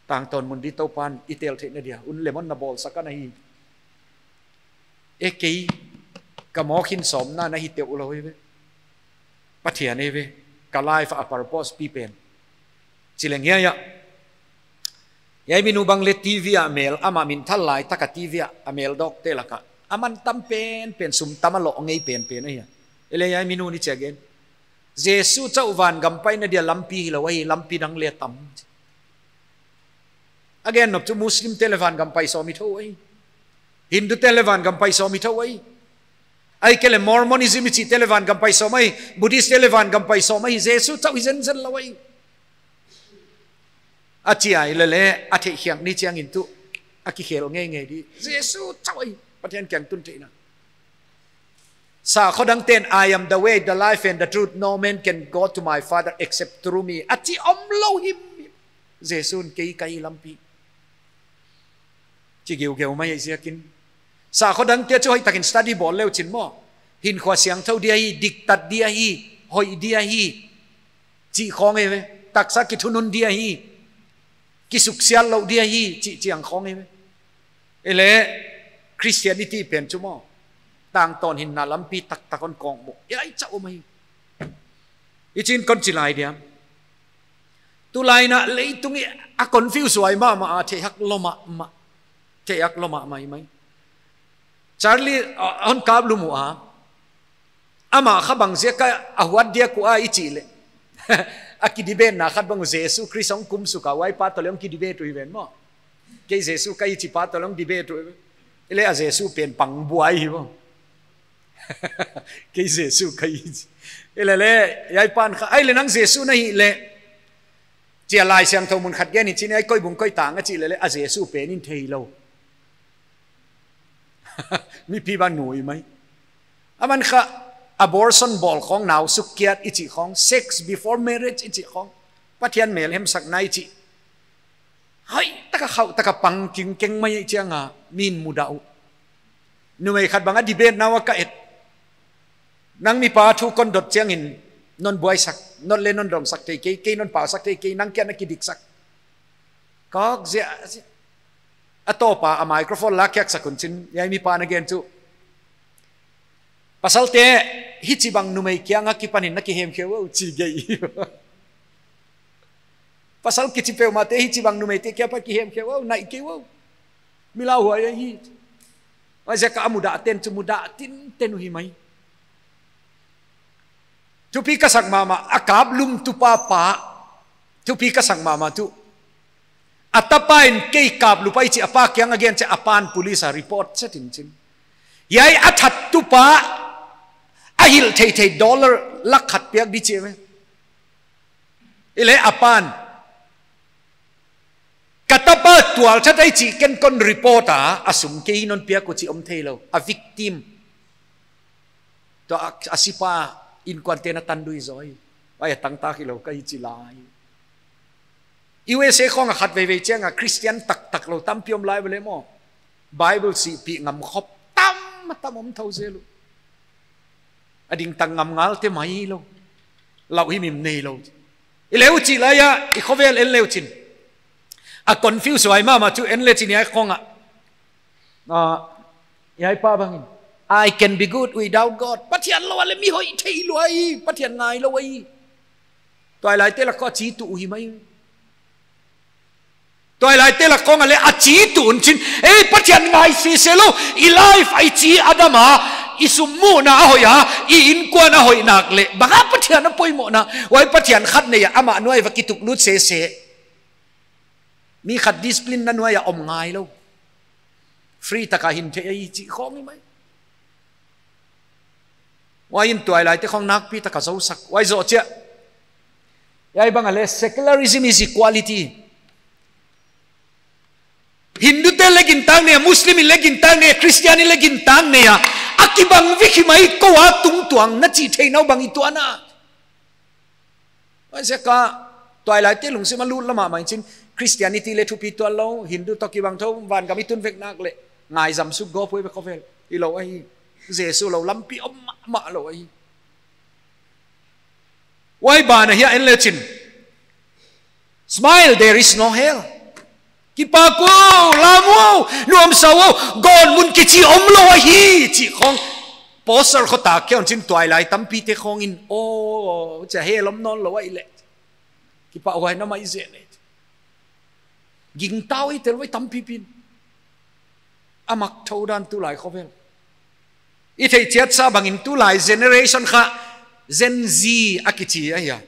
tangtawn mun di Toupan i tel theihna dia hun leh mawn na bawlsak ana hi. Eh kei, ka mawk hin sawmna na hi teuh lou hi ve. Pathian hi ve, ka life a purpose pi pen. Chi leng hiai a. Hiai minu bang leh TV a mel, amah min thal lai taka TV a, a mel dawkte laka. A man tam penpen, sum tam a loh ngei penpen ahi a. Hileh hiai minu in chi a gen. Jesu chauh vangam paina dia lampi hilou ahi, lampi dang leh tam. A gen nop chu Muslim te leh vangam pai sawm hi thou ahi. Hindu te leh vangam pai sawm hi thou ahi. Ahihkeileh Mormonism i chihte leh vangam pai sawm ahi. Buddhist te leh vangam pai sawm ahi. Jesu chauh hi zenzen lou ahi. A chi a, hilele, a theihkhiak ni chiangin tuh a kikhel ngeingei di. Jesu chauh ahi, Pathian kiang tun theihna. Sakhaw dangte'n, "I am the way, the life and the truth. No man can go to my Father except through me." A chi omlou himhim. Jesu'n, "Kei ka hi lampi." Chi geugeu mai ziakin. Sakhaw dangte chu hoihtakin study bawl leuchin maw, hinkhua siangthou dia hi, diktat dia hi, hoih dia hi, chih khawng eive. Taksa kithunun dia hi, kisuksiat louh dia hi, chih chiang khawng eive. Hilele, Christianity pen chu maw, tangtawn hinna lampi taktak hon kawkmuh, hiai chauh om ahi. Hichin kon chi lai diam? Tulai in leitung hi a confuse huai mahmah a, theihak lou mahmah. Theihak lou mahmah mai. Charlie, a, hon kaplum ua. Amah kha bang ziak a huat dia uh a i chih leh, a kidebate na khat bang uh, Jesu Khrist hong kumsuk a, huai pa toh leng hong kidebate uh hi ven maw. "Kei Jesu ka hi," chi pa toh leng hong debate uh. Hilele a Jesu pen pangbuai hi maw. "Kei Jesu ka hi," chi. Hilele, hiai pa'n kha, "Ahihleh nang Jesu na hih leh, chia Laisiangthou mun khat gen in," chi in, hiai koi bung koi tang a chih lele, a Jesu pen in theilou. Mipi bang nui mai. Aman kha, abortion bawl khawng, nau sukkiat i chih khawng, sex before marriage i chih khawng, Pathian mel hemsakna i chih, hoihtak a khauh tak a pang kingkeng mai chiang a, mi'n mudah uh. Numei khat bang a debate na ua ka et. "Nang mipa thu kon dot chiangin non buaisak, non leh non dongsak thei kei, kei non pausak thei kei, nang kia na kidiksak." Kawk zia, zia. A tawp a, a microphone lakkhiaksak un chin, hiai mipa'n a gen chu, "Pasalte, hichibang numei kiang akipanin na kihemkhe uh," chi gei. "Pasal kichi peuhmahte hichibang numeite kiang apan kihemkhe uh, naih kei uh. Milauhuai ahi." Huaiziak a mudah ten chu mudah tinten uh hi mai. Thupi ka sak mahmah, a kaplum tupa pa. Thupi ka sak mahmah tuh. A tapa in kei kaplup ahi chi a pa kiang a gen chiang a, a pa'n police a report chet in chin. Hiai a that tupa, a hilh theithei dollar lakh khat piak di chi ve. Hilele a pa'n, "Ka tapa tualthat ahi chih ken kon report a, a sum kei non piak uh," chi om theilou. A victim. Tua a, a sipa innkuante'n a tan dui zaw hi. Huai a tangtak hilou ka hi chi lai. U S A khawng a khatveivei chiang a Christian taktak lou tampi om lai ve leh maw. Bible sihpih ngam khop tam, tam om thou zel uh. A dingtang ngam ngalte mai lou. Lauhhimhim neilou. I leh uh chih lai a, i khovel en leuchin. A confuse huai mahmah chu en lechin hiai khawng a. Ah, hiai pa bangin, "I can be good without God." Pathian lou a leh mi hoih theilou ahi, Pathian ngailou ahi. Tuailaite lak khawng a chi tuh uh hi mai. Tuailaite lak khawng a leh a chi tuh un chin. Ei, Pathian ngai sese lou. I life a i chi a dam a, i sum muhna a hoih a, i innkuan a hoih nak leh, bang a Pathian a poimoh na? Huai Pathian khat nei a, amah nuai va kituklut sese. Mi khat discipline na nuai a om ngailou. Free taka hin theih ahi chih khawng hi mai. Huai in tuailaite khawng nakpi taka zousak. Huai zoh chiah, hiai bang a leh, secularism is equality. Hindu te leh gintak nei a, Muslim in leh gintak nei a, Christian in leh gintak nei a. A kibang vek hi mai, kou a tungtuang na chih theihna uh bang i tuah na? Huaiziak a tuailaite lungsim a lut lam a mai chin, Christianity leh thupi tuan lou, Hindu toh kibang thou, vangam i tun vek nak leh, ngaizam suk gawp uh ve khovel. Hilou ahi. Jesu lou lampi om mahmah lou ahi. Huai ban a hiai en lechin. Smile, there is no hell. Kipak uh, lam uh, nuamsa uh, gawtmun kichi omlou ahi, chih khawng. Poster khawng tak khe un chin tuailai tampite khawng in, oh, chia hell om nawnlou ahi leh. Kipahhuai na mai zen e. Gingta uh i tel uh tampipi'n. A mak thou dan tulai khovel. I theih chiat sa bangin tulai generation kha Gen Z a kichi ahi a.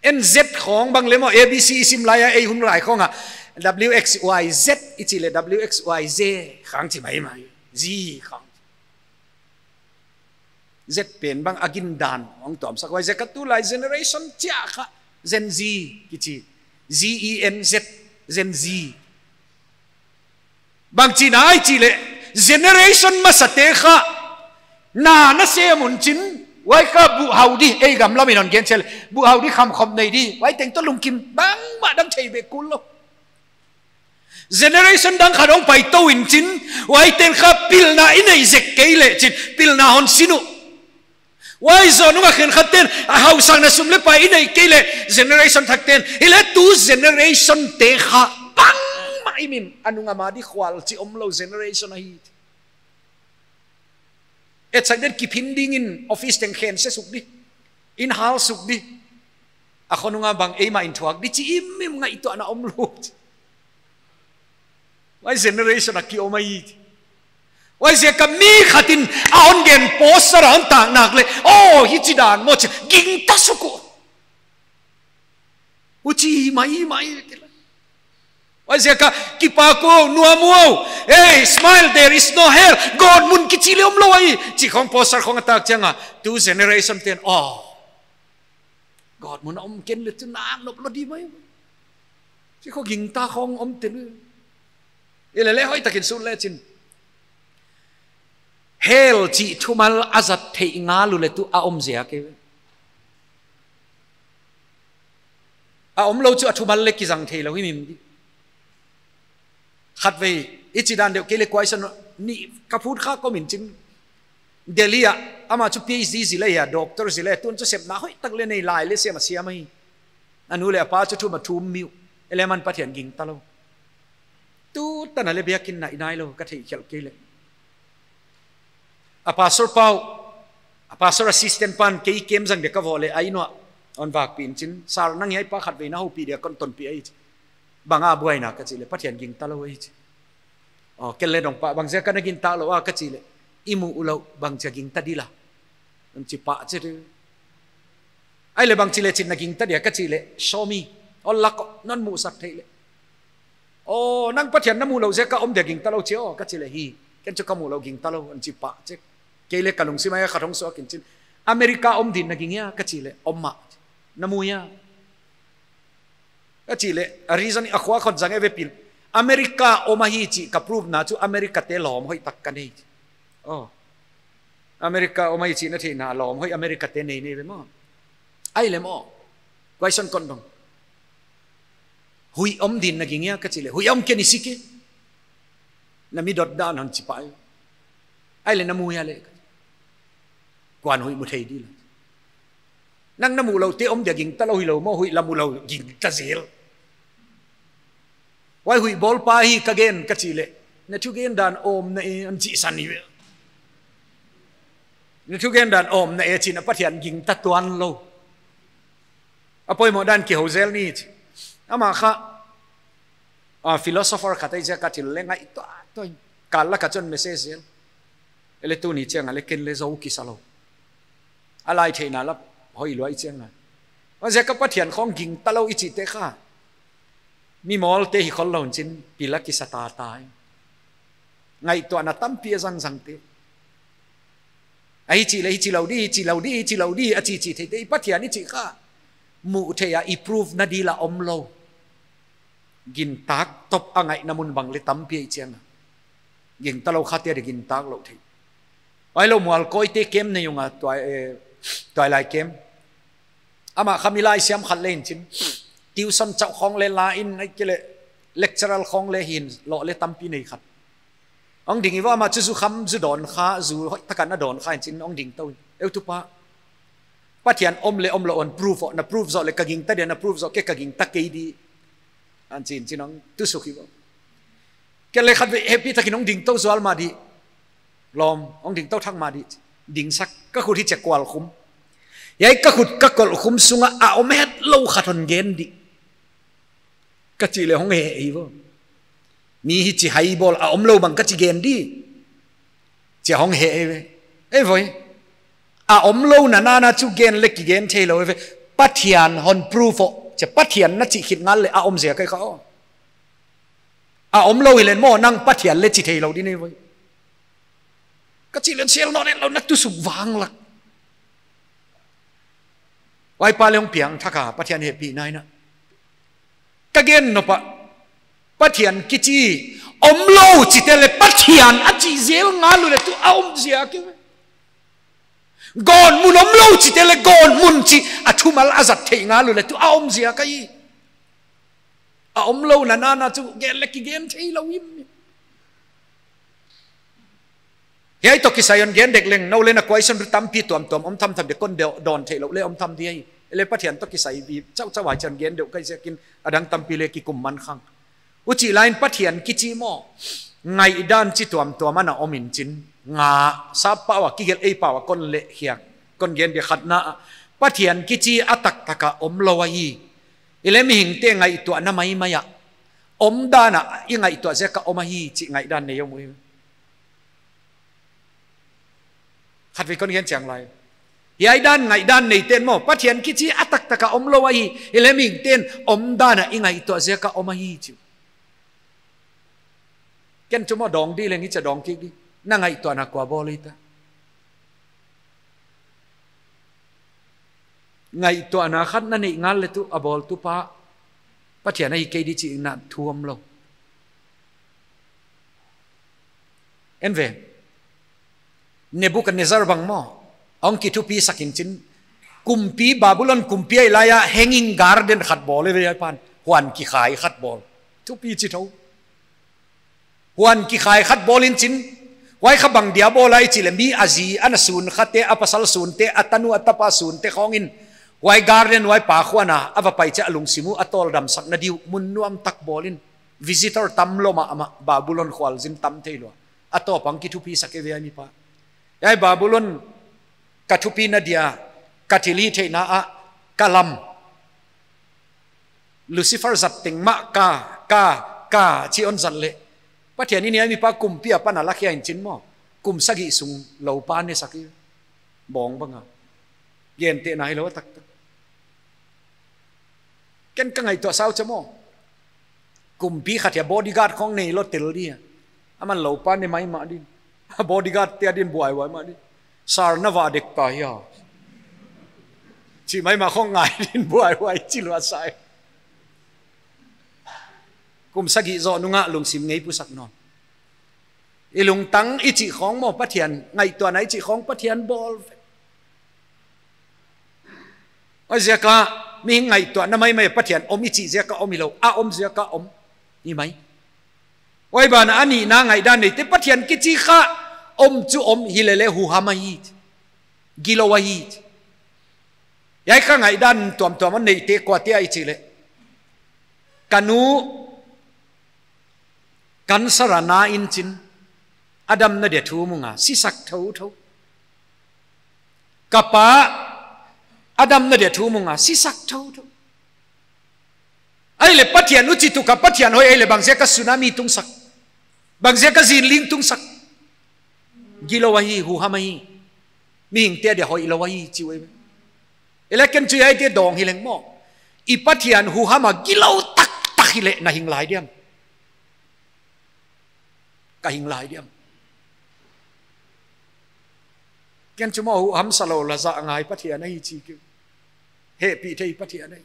En Z khawng bang leh maw, A B C i sim lai a, ei hun lai khawng a W X Y Z i chih leh W X Y Z khawng chi maimai. Z khawng. Z pen bang a gindan hong tuamsak huaiziak a tulai generation chiah kha Gen Z kichi. Z E N Z, Gen Z. Bangchi nai chih leh, generation masate kha, na na sem un chin, huai kha buh hau di, ei gam lam in hon gen chih leh, buh hau di kham khop nei di, huai teng toh lungkim bangmah dang thei beh kul lou. Generation dang khat hong pai tou in chin, huai ten kha pilna i neih zek kei leh chin, pilna hon sin uh. Huai zoh nung a khenkhat ten, a hausakna sum leh pai i neih kei leh, generation thak ten, hileh tu generation te kha, bangmah i min, a nung a ma di khual chih omlou generation ahi. Etsak den kiphin ding in office teng khen se suk di. In hal suk di. A khonung a bang eimah in thuak di chih imim ngaihtuahna omlou. Huai generation a ki om ahi. Huaiziak a mi khat in a hon gen poster a hon tak nak leh. Oh, hichi dan maw chih. Gingta suk uh. Huchi maimai. Huaiziak a kipak uh, nuam uh. Hey, smile, there is no hell. Gawtmun kichi leh omlou ahi. Chih khong poster khong a tak chiang a. Tu generation ten. Oh. Gawtmun a om ken leh tu nak nop lou di mai. Chih khong gingta khong om tel. Hileh leh hoihtak in sut leh chin. Hell chih thumal a zat theih ngal uleh tu a om ziak e. A omlou chu a thumal leh kizang theilou himhim di. Khatvei, hichi dan deuh kei leh kuai san ni ka phut kha kom in chin. Delhi a, amah chu P H D zil ahi a, doctor zil ahi a, tun chu sepna hoihtak leh nei lai leh siam a siam ahi. A nu leh a pa chu thum a thum mi uh, hileh aman Pathian gingta lou. Tu tan a leh biakinn ah i nai lou, ka theih khial kei leh. A pastor pa uh, a pastor assistant pan kei kem zang dia ka voh leh a inn uah hon vakpih in chin. Sir nang hiai pa khatvei na houpih dia kon tonpih ahi chi. Bang a buaina ka chih leh Pathian gingta lou ahi chi. Oh, ken leh dong pa bangziak a na gingta lou a ka chih leh. I muh ulou bangchi a gingta di la. Hon chi pah chi di. Ahihleh bangchi leh chin na gingta dia ka chih leh. Show me. Ol lak uh, non muhsak theih leh. Oh, nang Pathian na muh lou ziak a om dia gingta lou chi aw ka chih leh hi. Ken chu ka muh lou gingta lou, hon chi pah chi. Kei leh ka lungsim a khat hong suak in chin. America om din na ging hia ka chih leh. Om mah. Na mu hia. Ka chih leh, a reason a khua khon zang e ve pil. America om ahi chih ka prove na chu America te lawm hoihtak ka nei. Oh. America om ahi chih na theihna lawm hoih America te nei nei ve maw. Ahihleh maw. Question kon dong. Huih om din na ging hia ka chih leh. Huih om ken i si ke. Na mi dot dan hon chi pah. Ahihleh na mu hia leh. Kuan huih mu thei di la. Nang na muh lou te om dia gingta lou hilou maw, huih la muh lou gingta zel. Huai huih bawl pa hi ka gen ka chih leh. Na thugen dan om na e hon chih san hi ve. Na thugen dan om na e chih na Pathian gingta tuan lou. A poimoh dan kihou zel ni chi. Amah kha, a philosopher khat ahi ziak a thil leh ngaihtuah tuah. Kal lak a chun message zel. Hileh tuni chiang a leh ken leh zou kisa lou. A lai theihna la hoih lua i chiang a. Huaiziak a Pathian khong gingta lou i chih te kha. Mi mawl te hi khol lou chin pil a kisa ta ta. Ngaihtuahna tampi a zang zang te. A hichi leh hichi lou di, hichi lou di, hichi lou di, a chi chi thei te i Pathian i chih kha. Muh theih a i prove na di la omlou. Gintak top a ngaihna mun bang leh tampi i chiang a. Gingta lou kha te di gintak lou thei. Huailou Mualkoi te kem nei ung a tuai, eh, tuailai kem. Amah kha mi laisiam khat leh in chin. Tuition chauh khong leh la in ahihkeileh lecturer khong leh hin lou leh tampi nei khat. Hong ding i va amah chu zu kham zu dawn kha, zu hoihtak a na dawn kha in chin hong ding tou. Eu tu pa. Pathian om leh omlou hon prove aw, na prove zoh leh ka gingta dia, na prove zoh kei ka gingta kei di. Hon chi in chin hong tu suk hi va. Kei leh khatvei happy takin hong ding tou zual mah di. Lawm, hong ding tou thak mah di. Dingsak, ka khut hichi a kual khum. Hiai ka khut ka kol khum sung a a om hetlou khat hon gen di. Ka chih leh hong he hi va. Mi hichi hai bawl a omlou bang ka chi gen di. Chi hong he hi ve. Ei voi. A omlou na na na chu gen leh kigen theilou hi ve. Pathian hon prove aw. Chi Pathian na chih khit ngal leh a om ziak ahi kha aw. A omlou hileh maw nang Pathian leh chi theilou di nei voi. Ka chih leh sel nawn lou na tu suk vang lak. Huai pa leh hong piangthak a Pathian hehpihna in a. Ka gen nop ah, Pathian kichi omlou chite leh Pathian a chih zel ngal uleh tu a om ziak e. Gawtmun omlou chite leh gawtmun chih a thumal a zat theih ngal uleh tu a om ziak ahi. A omlou nana chu gen leh kigen theilou himhim. Hiai toh kisai hon gen dek leng, nou leng na question tampi tuamtuam om thamtham di, kon dawn theilou leh om tham di ahi. Leh Pathian toh kisai bang chauh chauh a chih hon gen deuh ka hih ziakin a dang tampi leh kikum man khang. Huchih laiin Pathian kichi maw, ngaihdan chih tuamtuam ana om in chin, nga, sap pau a kigelh, ei pau a kon leh hiak, kon gen di. Khatna ah, Pathian kichi a taktak a omlou ahi. Hileh mihingte ngaihtuahna maimai ah, omdan a i ngaihtuah ziak a om ahi chih ngaihdan nei om uh. Khatvei kon gen chiang lai. Hiai dan ngaihdan neiten maw, Pathian kichi a taktak a omlou ahi, hileh mihingten omdan a i ngaihtuah ziak a om ahi chi uh. Ken chu maw dawng di leng hichia dawng kik di. Na ngaihtuahna kua bawl hita? Ngaihtuahna khat na neih ngal leh tu a bawltu pa Pathian ahi kei di chihna thu omlou. En ve. Nebuchadnezzar bang maw, hong kithupisak in chin, kumpi, Babylon kumpi ahi lai a hanging garden khat bawl e ve, hiai pan, huan kikhai khat bawl. Thupi chih thou. Huan kikhai khat bawl in chin, huai kha bang dia bawl ahia i chih leh mi a zi ana sun khate, a pasal sunte, a tanu a tapa sunte khawng in, huai garden huai pa khuan a a va pai chiah a lungsim uh a tawldamsakna di uh mun nuamtak bawl in, visitor tam lou mahmah, Babylon khualzin tam theilou a, a tawp a hong kithupisak e ve hiai mipa. Hiai Babylon ka thupina dia, ka thilhihtheihna ah, ka lam, Lucifer zat teng mah ka, ka, ka chih hon zat leh, Pathian in hiai mipa kumpi apan a lakhia in chin maw, kum sagih sung loupa nesak hi, bawng bang a. Gentehna hilou a taktak. Ken ka ngaihtuah sau chia maw, kumpi khat hiai bodyguard khawng neilou tel dia, aman loupa ne maimah din. Bodyguard te adin buaihuai mah din. Sir, na va dek ka hia, chi maimah khawng ngai din, buaihuai chi lua sai. Kum sagih zoh nung a lungsim ngei pusak nawn. I lungtang i chih khawng maw Pathian, ngaihtuahna i chih khawng Pathian bawl. Huaiziak a, mihing ngaihtuahna maimai Pathian om i chih ziak a om hilou, a om ziak a om hi mai. Huai ban ah a nihna ngaihdan neite, Pathian kichi kha om chu om hilele huham ahi, gilou ahi. Hiai kha ngaihdan tuamtuam a neite kuate ahi chih leh, ka nu cancer a na in chin, a damna dia thum ung a, sisak thouthou. Ka pa, a damna dia thum ung a, sisak thouthou. Ahihleh Pathian huchituk a Pathian hoih ahihleh bangziak a tsunami tungsak, bangziak a zinling tungsak. Gilou ahi, huham ahi. Mihingte dia hoihlou ahi chi uh ei. Hileh ken chu hiaite dawng hileng maw, i Pathian huham a gilou taktak hileh na hing lai diam? Ka hing lai diam? Ken chu maw huham salou la zah ngai Pathian ahi chi kei. Hehpihthei Pathian ahi.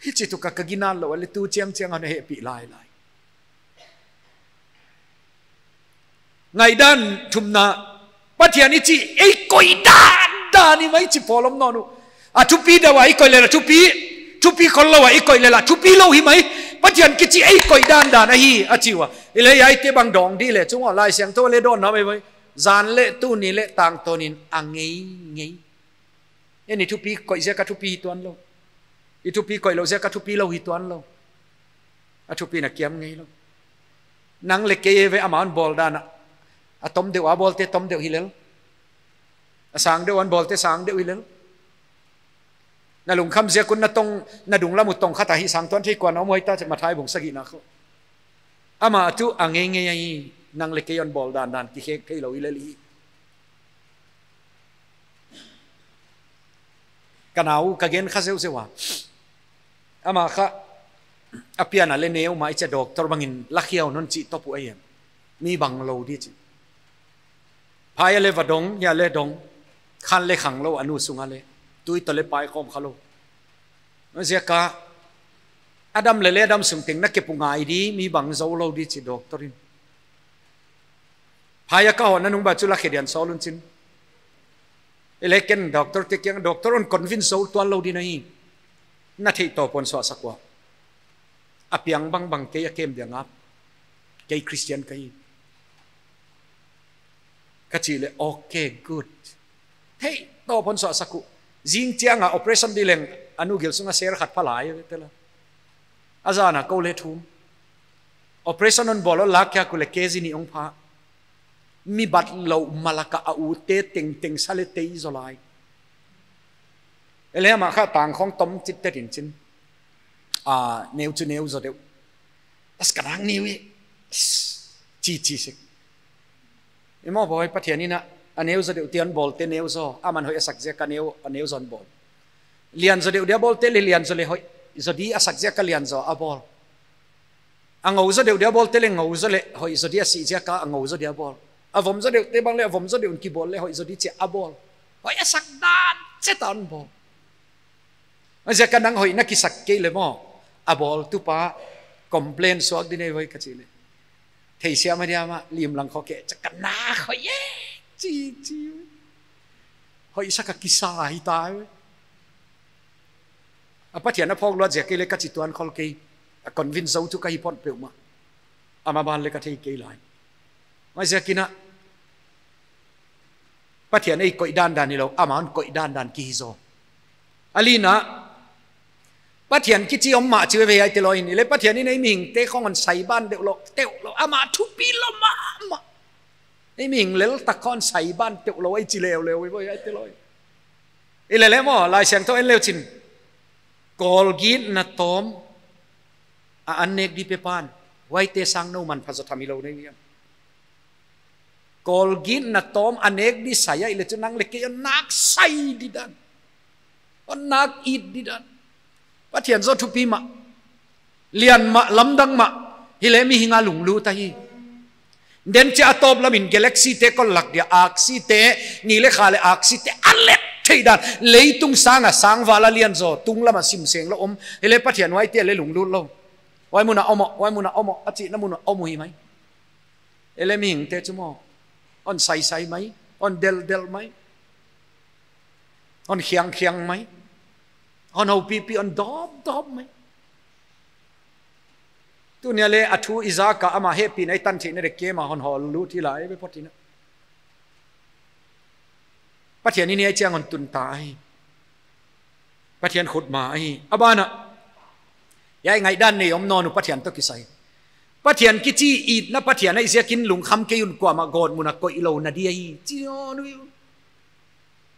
Hichituk a ka ginat lou a leh tu chiangchiang a hon hehpih lailai. Ngaihdan thumna, Pathian i chih ei koih dandan hi mai chi pawl om nawn uh. A thupi deuh a i koih leh la thupi, thupi khollou a i koih leh la thupi lou hi mai. Pathian kichi ei koih dandan ahi a chi ua. Hileh hiaite bang dawng di leh chung a Laisiangthou leh dawnna mai mai. Zan leh tuni leh tangtawn in a ngeingei. Ei i thupi koih ziak a thupi hi tuanlou. I thupi koih lou ziak a thupi lou hi tuanlou. A thupi na kiam ngeilou. Nang leh kei e ve, amah hon bawl dan a, a tom deuh a bawlte tom deuh hilel, a sang deuh a hon bawlte sang deuh hilel. Na lungkham ziak un na tong, na dunglam uh tong khat a hihsang tuan thei kuan a om hoih ta, Mathai bung sagihna khawng. Amah tuh a ngeingei ahi, nang leh kei hon bawl dandan kikhek theilou hilel hi. Ka nau ka gen kha zeuhzeuh a. Amah kha a pian a leh neu mah i chih a doctor bangin lakhia un hon chih top uh ahi. Mi bang lou di chi. Phai a leh va dong, hia leh dong. Khan leh khang lou, a nu sung a leh. Tui toh leh pai khawm kha lou. Huaiziak a A dam leh leh a dam sung teng na kep uh ngai di, mi bang zou lou di chi doctor in. Phai a ka hon na nung ba chu la khe dian sawl un chin. Ei leh ken doctor te kiang, doctor hon convince zou tuan lou di na hi. Na theih tawp hon suahsak ua. A piang bangbang kei a kem dia ngap. Kei Christian ka hi. Ka chih leh, okay, good. Theih tawp hon suahsak uh. Zing chiang a operation di leng a nu gil sung a ser khat pha lai ve te la. A zan a kou leh thum. Operation hon bawl hon lak kia ku leh K G ni ong pha. Mi bat lou malak a u te tengteng sa leh tei zaw lai. Ei leh amah kha tang khong tom chit te din chin. A, neu chu neu zaw deuh. As ka nang neu i. Chi chi sek. I maw boi, Pathian in a, a neu zaw deuh te hon bawl te neu zaw, aman hoih a sak ziak a neu, a neu zaw hon bawl. Lian zaw deuh dia bawl te leh lian zaw leh hoih zaw di a sak ziak a lian zaw a bawl. A ngou zaw deuh dia bawl te leh ngou zaw leh hoih zaw di a sih ziak a ngou zaw dia bawl. A vom zaw deuh te bang leh a vom zaw deuh un kibawl leh hoih zaw di chia a bawl. Hoih a sak dan chet a hon bawl. A ziak a nang hoih na kisak kei leh maw, a bawltu pa complain suak di nei voi ka chih leh. Theisiam a diam a, lim lang kho kei, chia ka na hoih e, chi, chi. Hoih sak a kisa hi ta e. A Pathian a phawk luat ziak kei leh ka chi tuan khol kei, a convince zou tu ka hi phot peuhmah. Amah ban leh ka thei kei lai. Huaiziakin a, Pathian ei koih dandan hilou, amah hon koih dandan ki hi zaw. A lina, Pathian kichi om mah chi ve hiai te lou in, ei leh Pathian in ei mihingte khong hon sai ban deuh lou, teuh lou, amah thupi lou mahmah. Ei mihing lel tak khong hon sai ban teuh lou, ei chi leuleu, ei boi hiai te lou in. Ei leh leh maw, Laisiangthou en leu chin. Kawlgitna tawm a an nek di pe pan, huaite sang nou manpha zaw tham hilou nei hiam. Kawlgitna tawm a nek di sai a i leh chu nang leh kei hon nak sai di dan. Hon nak it di dan. Pathian zaw thupi mah. Lian mah, lamdang mah. Hi leh mihing a lunglut ahi. Den chia a tawp lam in galaxy te kon lak dia, aksi te, ni leh kha leh aksi te, a let theih dan. Leitung sang a sang val a lian zaw, tung lam a sim seng lou om. Hi leh Pathian huaite leh lunglut lou. Huai mun a om uh, huai mun a om uh, a chihna mun a om uh hi mai. Ei leh mihingte chu maw, hon saisai mai, hon deldel mai, hon khiangkhiang mai, hon houpipi, hon dawpdawp mai. Tuni a leh a thu i zak a amah hehpihna i tan theihna dek kei mah hon hawllut hi lai ve phot in a. Pathian in hiai chiang hon tun ta ahi. Pathian khut mah ahi. A ban ah, hiai ngaihdan nei om nawn uh Pathian toh kisai. Pathian kichi itna Pathian ahih ziakin lungkham kei un, kuamah gawtmun a koih lou na di ahi. Chi nawn uh.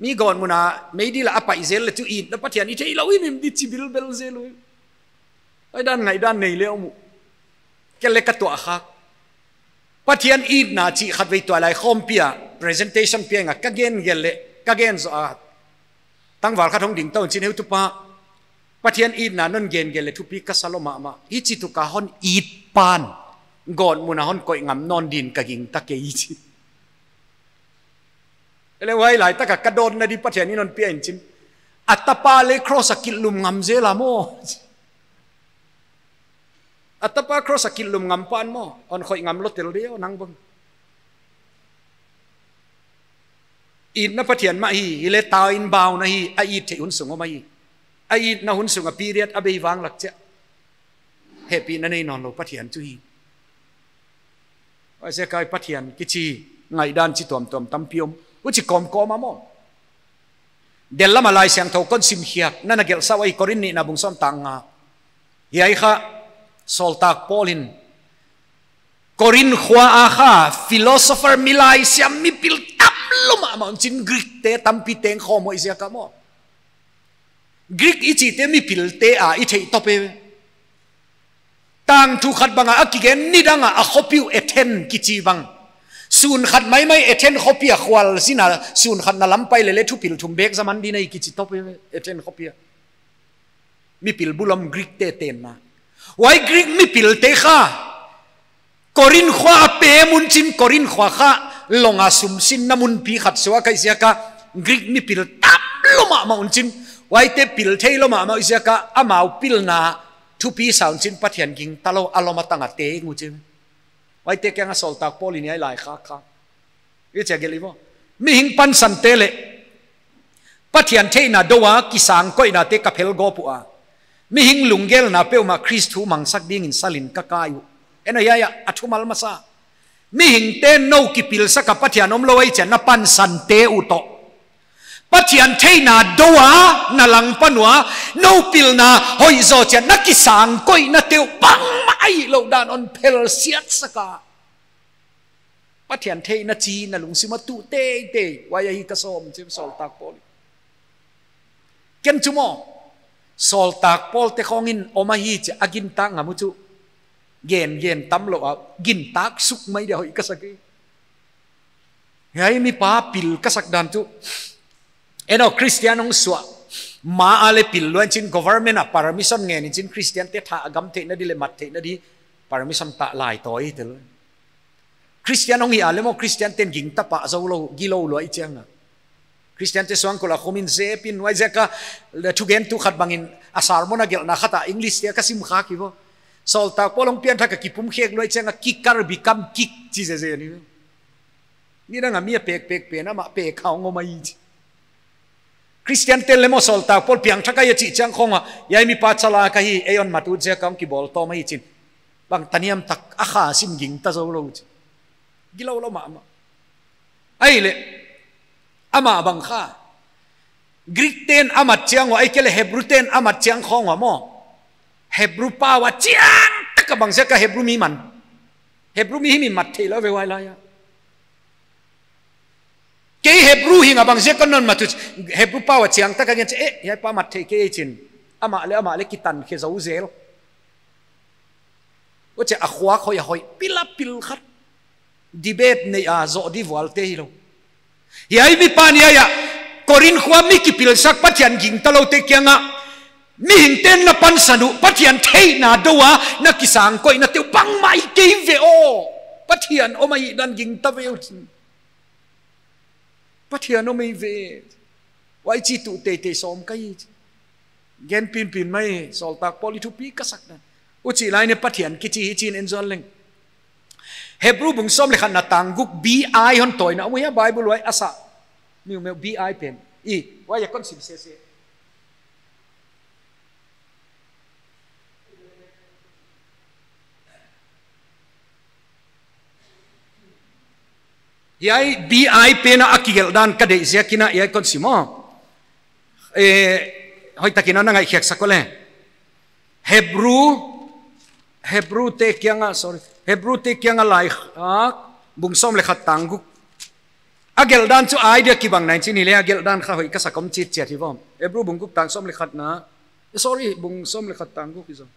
Mi gawtmun a meidil a pai zel leh chu itna Pathian i theilou in im di chi bilbel zel uh. Huai dan ngaihdan nei leh om uh. Kei leh ka tuah khak. Pathian itna chih khatvei tuailai khawmpi a presentation piang a ka gen gel leh, ka gen zoh a. Tangval khat hong ding tou in chin, heutupa, Pathian itna non gen gel leh thupi ka sa lou mahmah. Hichi tuka hon it pan, gawtmun a hon koih ngam nawn din ka gingta kei chi. Ei leh huai laitak a ka dawnna di Pathian in hon pia in chin. A tapa leh cross a kilhlum ngam zel a maw. A tapa cross a kilhlum ngam pan maw. Hon khoih ngam lou tel di aw nang bang. Itna Pathian mah hi, hi leh ta in bauna hi, a it theih hun sung om ahi. A itna hun sung a period a bei vang lak chiah. Hehpihna nei nawn lou Pathian chu hi. Huaiziak a Pathian kichi ngaihdan chi tuamtuam tampi om. Huchi kawmkawm a maw. Del lam a Laisiangthou kon sim khiak, na na gelh sa uh ahi Korin nihna bung sawm tang nga. Hiai kha, sawltak Paul in, Korin khua a kha, philosopher mi laisiam mipil tam lou mahmah un chin Greek te tampi teng khawm uh ziak a maw. Greek i chihte mipilte a i theih tawp e. Tangthu khat bang a a kigen nidang a a khopi uh Athens kichi bang. Sun khat maimai Athens khopi a khual zin a sun khat na lam pai leh leh thupil thum bek za man di na hi kichi tawp e Athens khopi a. Mipil bul om Greek te tenna. Huai Greek mipilte kha. Korin khua a pem un chin, Korin khua kha long a sumsinna munpi khat suak ahih ziak a Greek mipil tam lou mahmah un chin. Huaite pil thei lou mahmah ziak a amau pilna Thupi saun chin Pathian gingta lou a lom a tang a te ngu chi. Huaite kiang a Sawltak Paul in hiai lai khak khak. I chih gelh i vo. Mihing pansante leh Pathian theihna dou a kisangkoihnate ka phel gawp ua, mihing lunggelna peuhmah Khrist thu mangsak dingin salin ka kai uh. En aw, hiai a thumal masa. Mihingte'n nou kipilsak a Pathian omlou ahih chiang na pansante uh toh, Pathian theihna dou a na langpan ua, nou pilna hoih zaw chiang na kisangkoihnate uh bangmah ahihlouh dan hon phelsiatsak a, Pathian theihna chi na lungsim a tuh teitei, huai ahi ka sawm, chi Sawltak Paul. Ken chu maw, Sawltak Paul te khawng in om ahi chih a gintak ngam uh chu, gen gen tam lou a, gintak suk mai dia hoih ka sak hi. Hiai mipa pil ka sak dan chu, en aw, Christian hong suah ma a leh pil lua in chin, government a permission ngen in chin, Christian te tha a gam theihna di leh mat theihna di permission ta lai tawi tel. Christian hong hi a leh maw, Christian te'n gingta pah zou lou, gilou lua i chiang a. Christian te suangkul a khum in zep in, huaiziak a thugentu khat bangin a sermon a gelhna khat a English te a ka sim khak hi vo. Sawltak Paul hong piangthak a kipumkhiak lua i chiang a, kicker become kick chi zenzen hi. Nidang a mi a pek pek pen amah pek khawng om ahi chi. Christian te'n leh maw, Sawltak Paul piangthak ahi a chih chiang khawng a, hiai mipa chalak ahi, ei hon mat ut ziak a hong kibawl tawm ahi chin, bangtan hiam tak a kha sim gingta zou lou chi. Gilou lou mahmah. Ahihleh amah bang kha, Greek te'n a mat chiang ua, ahihkeileh Hebrew te'n a mat chiang khawng ua maw, Hebrew pau a chiang tak a bangziak a Hebrew mi man, Hebrew mi hi mi mat theilou ve huai lai a. Kei Hebrew hing a bangziak a non mat uh, Hebrew pau a chiang tak a gen chi, eh, hiai pa mat theih kei chin, amah leh amah leh kitan khe zou zel. Huchi a khuak hoih a hoih, pil a pil khat, debate nei a zoh di vualte hilou. Hiai mipa'n hiai a Korinth khua mi kipilsak Pathian gingta loute kiang a, mihingte'n na pansan uh, Pathian theihna dou a na kisangkoihna te uh bangmah hi kei ve aw. Pathian om ahihdan gingta ve uh chin. Pathian om ei ve. Huai chi tuh teitei sawm ka hi chi. Gen pinpin mai, Sawltak Paul i thupi ka sak dan. Huchi lai in Pathian kichi hi chin en zual leng. Hebrew bung sawm leh khatna tang guk B I hon tawina. Om uh hia Bible huai a sa? Miu meuh B I pen. I, huai a kon sim sese. Hiai B I pen a kigelh dan ka deih ziak in hiai kon sim aw. Eh, hoihtak in na ngaihkhiak sak aw leh. Hebrew, Hebrew te kiang a, sorry. Hebrew te kiang a lai, ah, bung sawm leh khat tang guk. A gelh dan chu idea kibang nai chin hileh, a gelh dan kha hoih ka sak om chitchiat hi vo. Hebrew bung guk tang sawm leh khatna. Eh, sorry, bung sawm leh khat tang guk hi zaw.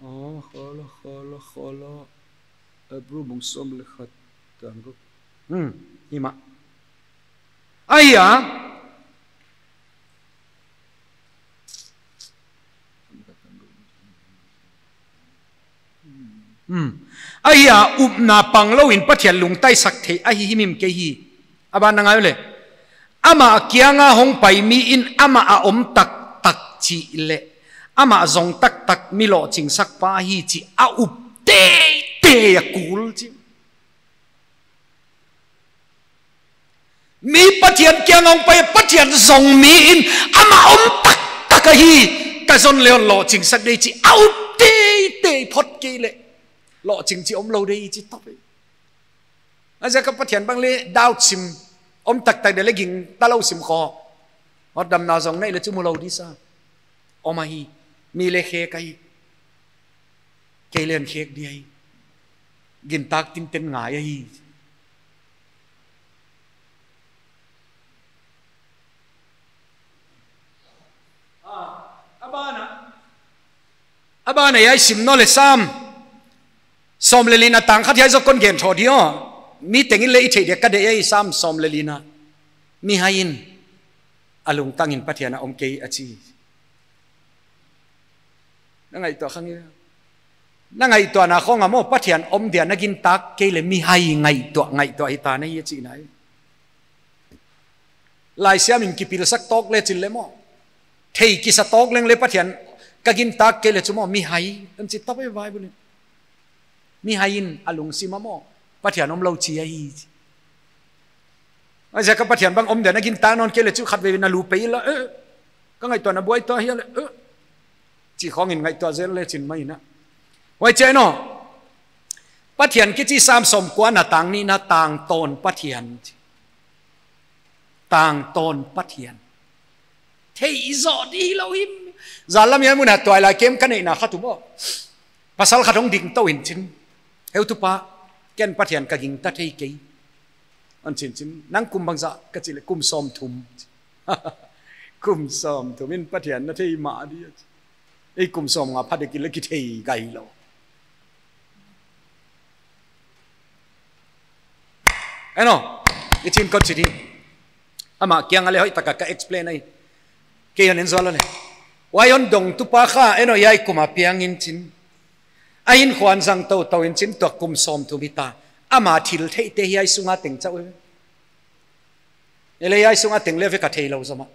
Oh, kholo, kholo, kholo. Hebrew bung sawm leh khat tang guk. Hmm, hi mah. Ahi a. Hmm. Ahi a, upna pang lou in Pathian lungtaisak theih ahi himhim kei hi. A ban na ngai leh. Amah kiang a hong pai mi in amah a om taktak chih leh amah zong taktak mi lohchingsak pa hi chih a up teitei a kul chi. Mi Pathian kiang a hong pai, Pathian zong mi in amah om taktak ahi, ka zon leh hon lohchingsak di chih a up teitei phot kei leh lohching chih omlou di chih top e. A ziak a Pathian bang leh doubt sim, om taktak di leh gingta lou sim khawng. Hotdamna zong nei leh chu mulou di sa. Om ahi, mi leh khek ahi. Kei leng khek di ahi. Gintak tinten ngai ahi. Ah, a ban a. A ban a hiai sim nawn leh Sam sawm leh lina tang khat hiai zaw kon gen thou di aw. Mi tengin leh i theih dia ka deih ahi Sam sawm leh lina. Mihai in a lungtang in Pathian a om kei a chi. Na ngaihtuah khang i. Na ngaihtuahna khawng a maw Pathian om dia na gintak kei leh mihai ngaihtuah, ngaihtuah hita na hi a chihna hi. Laisiam in kipilsak tawk leh chin leh maw. Thei kisa tawk leng le Pathian ka gintak kei le chu maw, mihai, hon chi ta ve Bible in. Mihai in a lungsim ah maw, Pathian omlou chi ahi. Huaiziak a Pathian bang om dia na gintak nawn kei le chu khatvei na lu pei la, eh, ka ngaihtuahna buai ta hia le, eh, chi khawng in ngaihtuah zel le chin mai na. Huai chi ahi no. Pathian kichi Sam sawmkuana tang nihna tangtawn Pathian. Tangtawn Pathian. Thei zoh di lou him. Zan lam hiai mun a tuailai kem ka neihna khat uh maw. Pasal khat hong ding tou in chin. Heutupa, ken Pathian ka gingta thei kei. Hon chin chin, nang kum bangzah ka chih le kum sawmthum. Kum sawmthum in Pathian na thei mah dia. Ei kum sawmnga pha dek in le kithei gai lou. Huai no, i chin kon chi di. Amah kiang a le hoihtaka ka explain ahi. Kei hon en zual le. Huai hon dongtupa kha, huai no hiai kum a piang in chin. A hinkhua zang toutou in chin tua kum sawmthum hita. Ama thil theihte hiai sunga teng chauh e. Huai le hiai sunga teng le ve ka theilou zomah.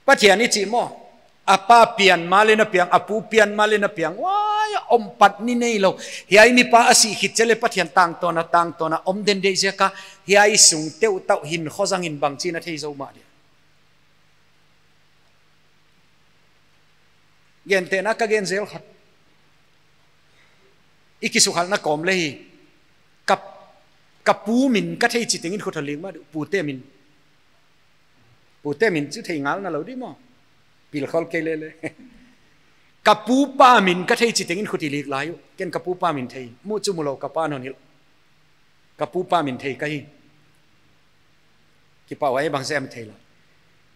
Pathian i chih maw. A pa pian ma le na piang, a pu pian ma le na piang. Huai, om pat ni neilou. Hiai mipa a sih khit chiang le Pathian tangtawn a, tangtawn a om den deih ziak a. Hiai sung teuh tauh hinkhua zang in bangchin a thei zou mah dia. Gentehna ka gen zel khat. I kisukhalhna kawm le hi. Ka, ka pu min ka thei chiteng in khut hon lik mah di uh, pute min. Pute min chu thei ngal na lou di maw. Pil khol kei le le. Ka pu pa min ka thei chiteng in khut i lik lai uh. Ken ka pu pa min thei. Mu chu mu lou ka pa non hilh. Ka pu pa min thei ka hi. Kipahhuai bang zem thei la.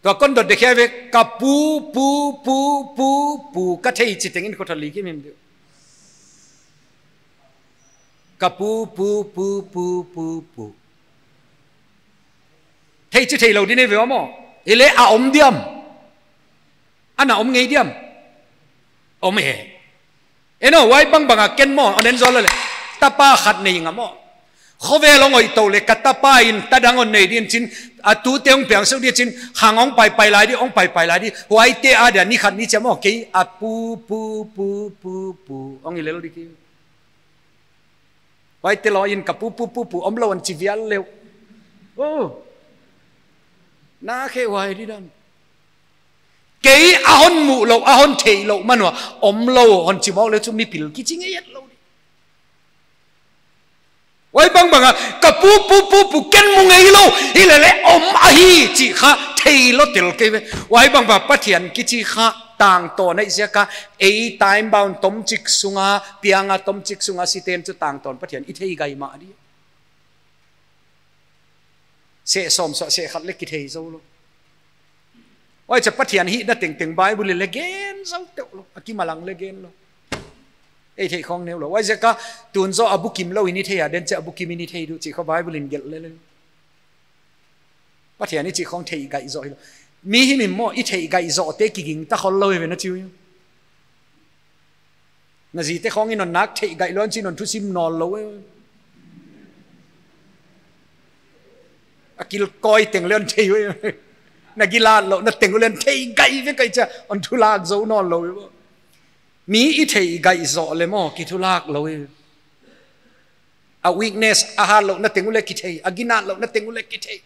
Tua kon dot dek hiai ve ka pu, pu, pu, pu, pu, ka thei chiteng in khut hon lik himhim di uh. Ka pu, pu, pu, pu, pu, pu. Thei chi theilou di nei ve maw. Huai le a om diam. Ana om ngei diam. Om e. Huai no, huai bangbang a ken maw, hon en zual le. Tapa khat nei nga maw. Khovel hong hoih tou le ka tapa in ta dang hon nei di in chin, a tute hong piang suk di chin, khang hong paipai lai di, hong paipai lai di. Huaite a dia ni khat ni chia maw, kei a pu, pu, pu, pu, pu. Hong i lel di ki. Huaite lou in ka pu, pu, pu, pu, omlou hon chi vial le uh. Oh. Na khe huai di dan. Kei a hon muh lou, a hon theih lou, man ua, omlou, hon chi mawk le chu mipil kichi ngei et lou di. Huai bangbang a, ka pu, pu, pu, pu, ken mu ngei lou, hilele om ahi, chi kha, theilou tel kei ve. Huai bangbang Pathian kichi kha, tangtawn ahi ziak a, ei time bound tomchik sunga, piang a tomchik sunga, siten chu tangtawn Pathian i thei gai mah di. Seh sawm suah seh khat le kithei zou lou. Huai chia Pathian hihna tengteng Bible le gen zou teuh lou. A kimalang le gen lou. Ei theih khong neu lou. Huaiziak a tun zaw a bukim lou in i thei a, den chia a bukim in i thei di uh chih khong Bible in gelh lel e. Pathian i chih khong theih gaih zoh hilou. Mi himhim maw i theih gaih zoh te kigingta khol lou ve na chi uh. Na zite khong in hon nak theih gaih lou in chin hon thusim nawn lou e. A kilkawi teng le hon thei e. Na gilat lou, na teng uh le hon thei gaih ve kai chia, hon thulak zou nawn lou e. Mi i theih gaih zoh le maw, kithulak lou e. A weakness, a hat louhna teng uh le kithei, a ginat louhna teng uh le kithei.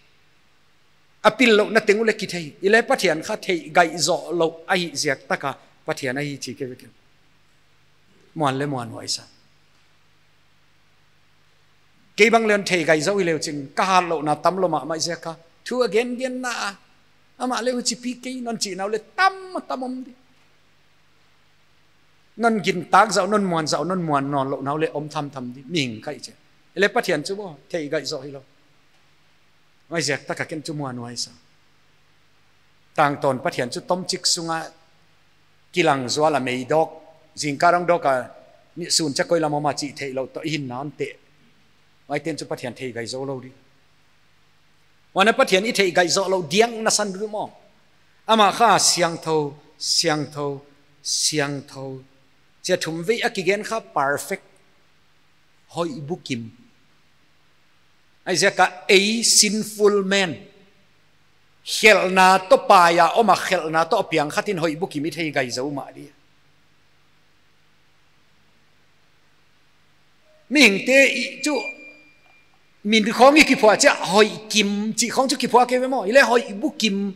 A pil louhna teng uh le kithei. Hilele Pathian kha theih gaih zoh lou ahi ziak tak a Pathian ahi chi kei ve ken. Muan le muanhuai sa. Kei bang le hon thei gaih zoh hi le uh chin, ka hat louhna tam lou mahmah ziak a. Thu a gengenna a. Amah le uh chi pi kei non chihna uh le tam a tam om di. Non gintak zah uh, non muan zah uh, non muan nawn louhna uh le om thamtham di. Mihing kha i chi. Hilele Pathian chu maw, theih gaih zoh hilou. Huaiziak tak a ken chu muanhuai sa. Tangtawn Pathian chu tomchik sunga kilang zual a meidawk, zingkal hong dawk a, ni sun chia koi lam om a chih theih lou toh i hinna hon teh. Huaiten chu Pathian thei gaih zoh lou di. Huan a Pathian i theih gaih zoh lou diang na san di uh maw. Amah kha siangthou, siangthou, siangthou. Chia thum vei a kigen kha perfect. Hoih bukim. Huaiziak a ei sinful man. Khelhna toh pai a om a, khelhna toh piang khat in hoih bukim i thei gai zou mah di. Mihingte i chu min khawng i kiphuak chiah hoih kim chih khawng chu kiphuak kei ve maw. I leh hoih bukim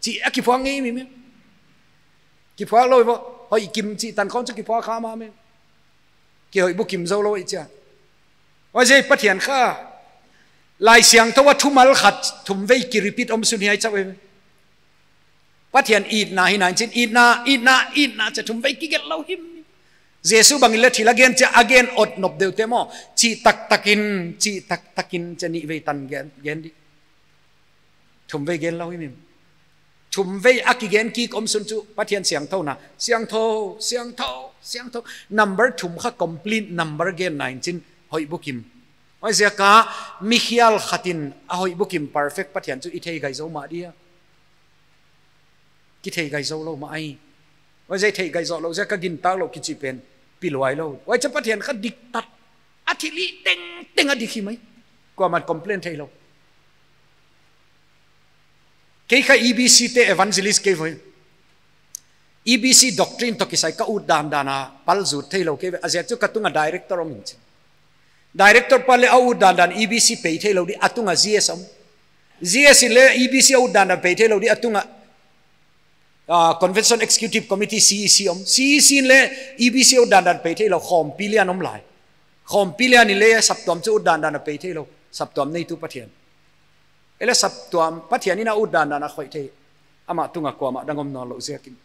chih a kiphuak ngei mi mi. Kiphuak lou ve, hoih kim chih tan khawng chu kiphuak kha mah mi. Kihoih bukim zou lou i chia. Huaiziak Pathian kha Laisiangthou a thumal khat thumvei ki repeat om sun hiai chauh e. Pathian itna hi nai chin, itna, itna, itna chia thumvei kigelh lou him. Jesu bang i leh thil a gen chia a gen awt nop deuh te maw. Chih taktak in, chih taktak in chia nihvei tan gen, gen di. Thumvei gen lou him him. Thumvei a kigen kik om sun chu Pathian siangthouna. Siangthou, siangthou, siangthou. Number thum kha complete number gen nai chin hoih bukim. Huaiziak a mi khial khat in a hoih bukim perfect Pathian chu i thei gai zou mah dia. Ki thei gai zou lou mah ai. Huaiziak thei gai zou lou ziak a gintak lou kichi pen. Pi luai lou. Huai chia Pathian kha diktat. A thilhih tengteng a dik hi mai. Kuaman complain thei lou. Kei kha E B C te evangelist kei voi. E B C doctrine toh kisai ka ut dandan a pal zut thei lou kei ve. A ziak chu ka tung a director om in chin. Director pa leh a ut dandan E B C pei thei lou di, a tung a G S om. G S in leh E B C a ut dandan pei thei lou di, a tung a ah, Convention Executive Committee, C E C om. C E C in leh E B C a ut dandan pei thei lou, khawmpi lian om lai. Khawmpi lian in leh saptuam chu ut dandan a pei thei lou. Saptuam neitu Pathian. E leh saptuam Pathian in a ut dandan a khoih thei. Amah tung a kuamah dang om nawn lou ziak in.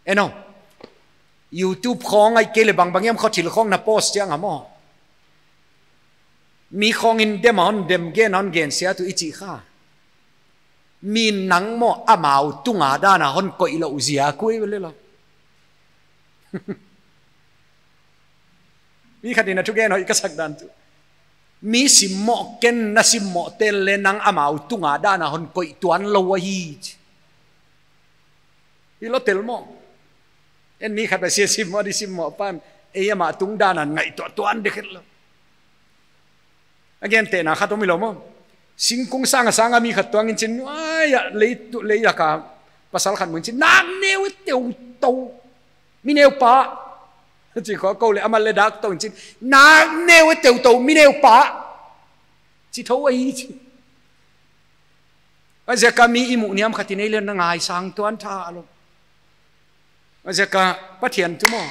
E no. YouTube khawng ai kei leh bangbang hiam kho thil khawng na post chiang a maw. Mi khawng in dem a hon dem, gen a hon gen sia tu i chih kha. Mi nang maw amau tung a dan a hon koih lou ziak uh ve leh lou. Mi khat in a thugen hoih ka sak dan chu. Mi simmoh ken na simmoh tel leh nang amau tung a dan a hon koih tuan lou ahi chi. Hi lou tel maw. En mi khat a sia simmoh di simmoh pan. Ei amah tung dan a ngaihtuah tuan di khet lou. A gentehna khat om hi lou maw. Singkung sang a sang a mi khat tuang in chin nuai a lei tu lei a ka pasal khat mun chin. Nak neu teutou. Mi neu pa. Chi kho kou leh amah leh dak tou in chin. Nak neu teutou mi neu pa. Chi thou ahi chi. A ziak a mi i muh niam khat in ei leh na ngaisang tuan tha lou. A ziak a Pathian tu maw.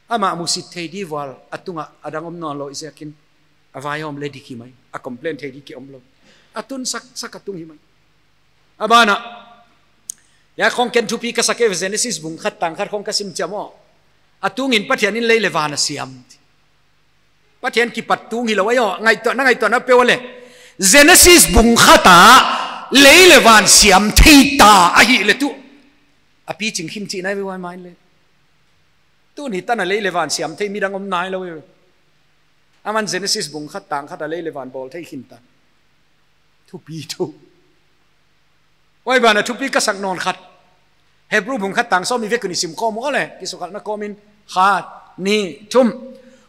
Amah musit thei di vual a tung a a dang om nawn lou i ziak in. A vai om leh di ki mai. A complain thei di ki om lou. A tun sak, sak a tung hi mai. A ban a. Hiai khawng ken thupi ka sak e Genesis bung khat tang khat khawng ka sim chia maw. A tung in Pathian in lei leh van a siam. Pathian kipat tung hi lou ahi aw, ngaihtuah na ngaihtuah na peuh leh. Genesis bung khat a lei leh van siam thei ta ahi leh tu. A pi ching khim chih nai ve huai mai leh. Tuni tan a lei leh van siam thei midang om nai lou e. Aman Genesis bung khat tang khat a lei leh van bawl thei khin ta. Thupi thou. Huai ban a thupi ka sak nawn khat. Hebru bung khat tang sawm i vek un i sim khawm uleh. Kisukhalhna kawm in khat, nih, thum.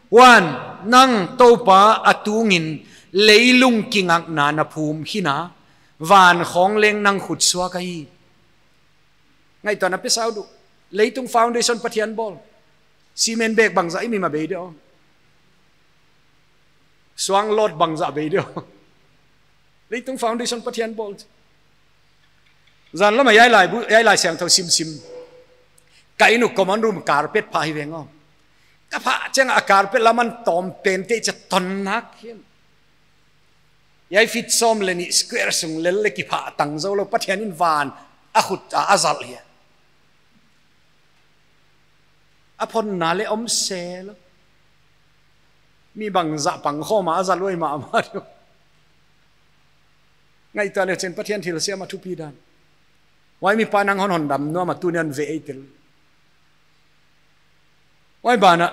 Huan, nang Toupa a tung in leilung kingakna na phum khin a. Van khawng leng nang khut suak ahi. Ngaihtuahna pe sau du. Leitung foundation Pathian bawl. Cement bag bangzah i mi mah bei di aw. Suang load bangzah bei di aw. Leitung foundation Pathian bawl. Zan lam a hiai lai bu, hiai Laisiangthou simsim. Ka inn uh common room carpet phah hi veng aw. Ka phah chiang a carpet lam a tawm pen te chia ton nak hian. Hiai feet sawm leh nih square sung lel leh kiphah tang zou lou Pathian in van a khut a a zalh hi a. A phonna leh om se lou. Mi bangzah pang khawm a a zalh uai mahmah di. Ngaihtuah leh chin Pathian thil siam a thupi dan. Huai mi pa nang hon hondam nuam a tuni'n ve ei tel. Huai ban a.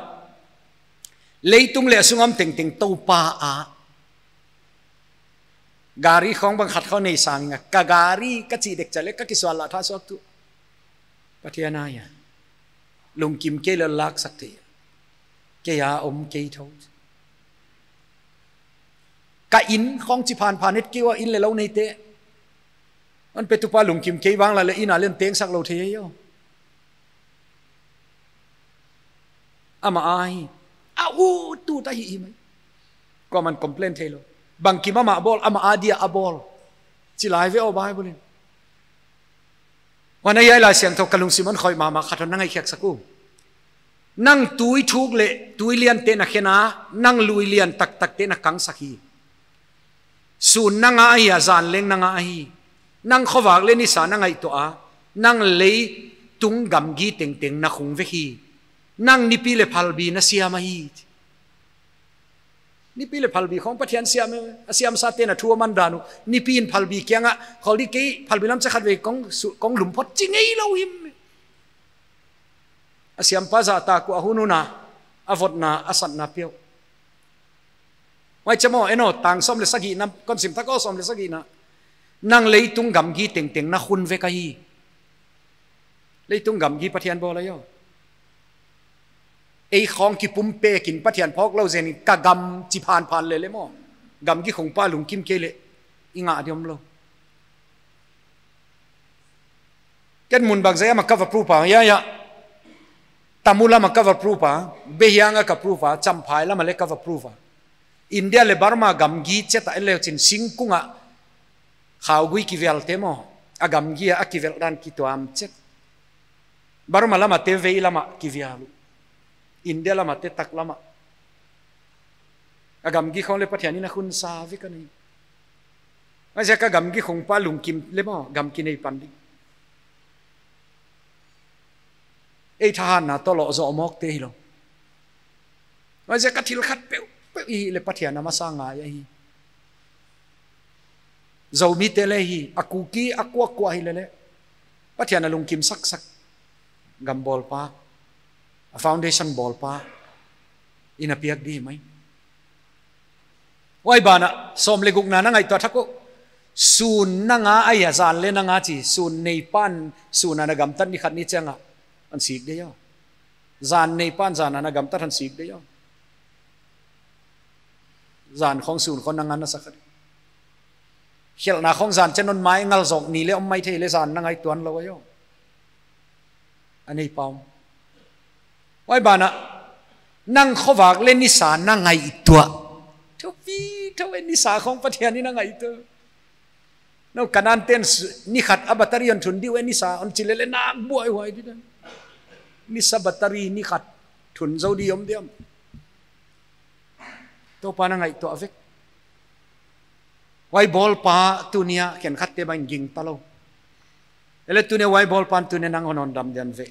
Leitung leh a sung a om tengteng Toupa a. Gari khawng bang khat khawng nei sang a. Ka gari ka chih dek chia leh ka kisual lah tha suak tu. Pathian ahi a. Lungkim kei leh lak sak thei. Kei a om kei thou. Ka inn khawng chi phanphan het kei ua inn leh lou nei te. Hon petu pa lungkim kei vang leh inn a leng tengsak lou thei ahi aw. Amah a hi. A utut ahi hi mai. Kuaman complain theilou. Bangkim amah bawl, amah a dia a bawl. Chi lai ve aw Bible in. Huan a hiai Laisiangthou ka lungsim hon khoih mahmah khat hon na ngaihkhiaksak uh. Nang tui thuk leh tui liante na khen a, nang lui lian taktakte na kangsak hi. Sun na nga ahi a, zan leng na nga ahi. Nang khovak leh nisa na ngaihtuah a, nang leitung gamgi tengteng na khung vek hi. Nang nipi leh phalbi na siam ahi. Nipi leh phalbi khong Pathian siam e, a siamsate na thu a man dan uh. Nipi in phalbi kiangah, kholdi kei phalbi lam cha khat vei kong su-, kong lum phot chi ngeilou him. A siampa zahtak uh a hun hun a, a votna, a satna peuh. Huai cha maw, en aw, tang sawm leh sagihna, kon sim tak aw sawm leh sagihna. Nang leitung gamgi tengteng na khun vek ahi. Leitung gamgi Pathian bawl ahi aw. Ei khong kipumpek in Pathian phawk lou zen in ka gam chi phanphan leh leh maw. Gamgi khongpa lungkim kei leh i ngah di omlou. Ken mun bangzah a mah ka va prove a, ya, ya. Tamu lam a ka va prove a, Behiang a ka prove a, Champhai lam a leng ka va prove a. India leh Burma gamgi chet a en leuchin singkung a khaugui kivialte maw. A gamgi a kivial dan kituam chet. Burma lam a te vei lam a kivial uh. India lam a te tak lam a. A gamgi khong leh Pathian in a khunsa vek ahi. Huaiziak a gamgi khongpa lungkim leh maw, gam kinei pan ding. Ei thahatna toh lohzoh mawkte hilou. Huaiziak a thil khat peuhpeuh i hih leh Pathian a masa ngai ahi. Zomite leng hi, a Kuki, a kuakua hi leh leh. Pathian a lungkim saksak. Gam bawlpa, a foundation bawlpa in a piak di mai. Huai banah, sawm leh gukna na ngaihtuah thak uh. Sun na nga ahi a, zan leng na nga chi, sun neipan, sun a na gamtat ni khat ni chiang a, hon sik de aw. Zan neipan, zan a na gamtat hon sik de aw. Zan khong sun khong na ngan na sa khat. Khelhna khong zan chen hon mai ngal zawk ni leh om maithei leh zan na ngaihtuah lou ahi aw. A neipa om. Huai banah, nang khovak leh nisa na ngaihtuah. Thupi thou e, nisa khong Pathian in a ngaihtuah. Nou Kanan ten s-, ni khat a battery hon thun di uh e nisa, hon chi leh leh nak buaihuai di dan. Nisa battery ni khat thun zou di om diam. Toupa'n a ngaihtuah vek. Huai bawlpa tuni a khenkhatte bang in gingta lou. Ei leh tuni a huai bawlpa'n tuni a nang hon hondam diam ve.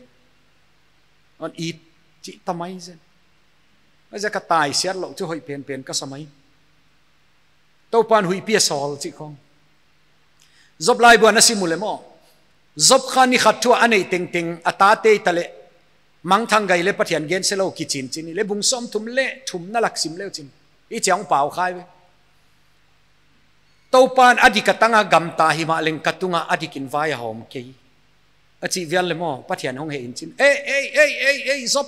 Hon it chih ta mai zen. Huaiziak a ka taisiat louh chu hoih penpen ka sa mai. Toupa'n huihpi a sawl chih khong. Job laibu a na sim uleh maw. Job kha ni khat thu a a neih tengteng a tate i ta leh. Mangthang gai leh Pathian gense lou kichinchin i leh bung sawmthum leh thumna lak sim leuchin. I chiang pau khai ve. Toupa'n a dik a tang a gamta himahleng ka tung a a dik in vai a hawm kei. A chih vial leh maw, Pathian hong heh in chin. Ei, ei, ei, ei, ei, Job.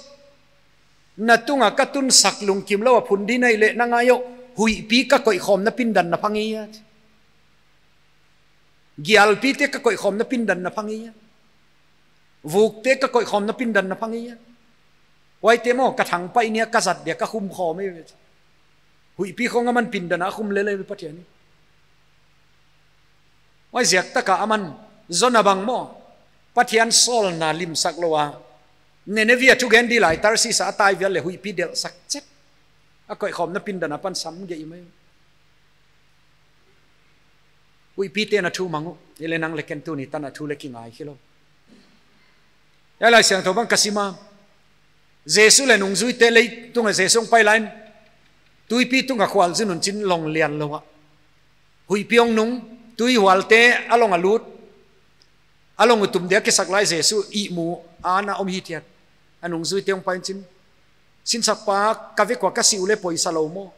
Na tung a ka tunsak lungkim lou a phun di na hih leh na ngai aw, huihpi ka koihkhawmna pindan na phang hi a. Gialpite ka koihkhawmna pindan na phang hi a. Vukte ka koihkhawmna pindan na phang hi a. Huaite maw, ka thangpaih ni a ka zat dia ka khum khawm hi. Huihpi khong aman pindan a khum lel hi Pathian in. Huaiziak tak a aman, Jona bang maw, Pathian sawlna limsak lou a. Nineveh a thugen di lai Tarsis a a tai vial leh huihpi delhsak chet. A koihkhawmna pindan apan sam gei mai. Huihpite'n a thu mang uh, ei leh nang leh ken tuni tan a thu leh kingai khelou. Hiai Laisiangthou bang ka sim a. Jesu leh nungzuite leitung a Jesu hong pai lai in. Tuipi tung a khualzin un chin long lian lou a. Huihpi hong nung, tuihualte a long a lut. A long uh tum dia kisak lai Jesu ihmu a na om hi thiat. A nungzuite hong pai in chin. Sinsakpa ka vek ua ka sih uleh poisa lou maw.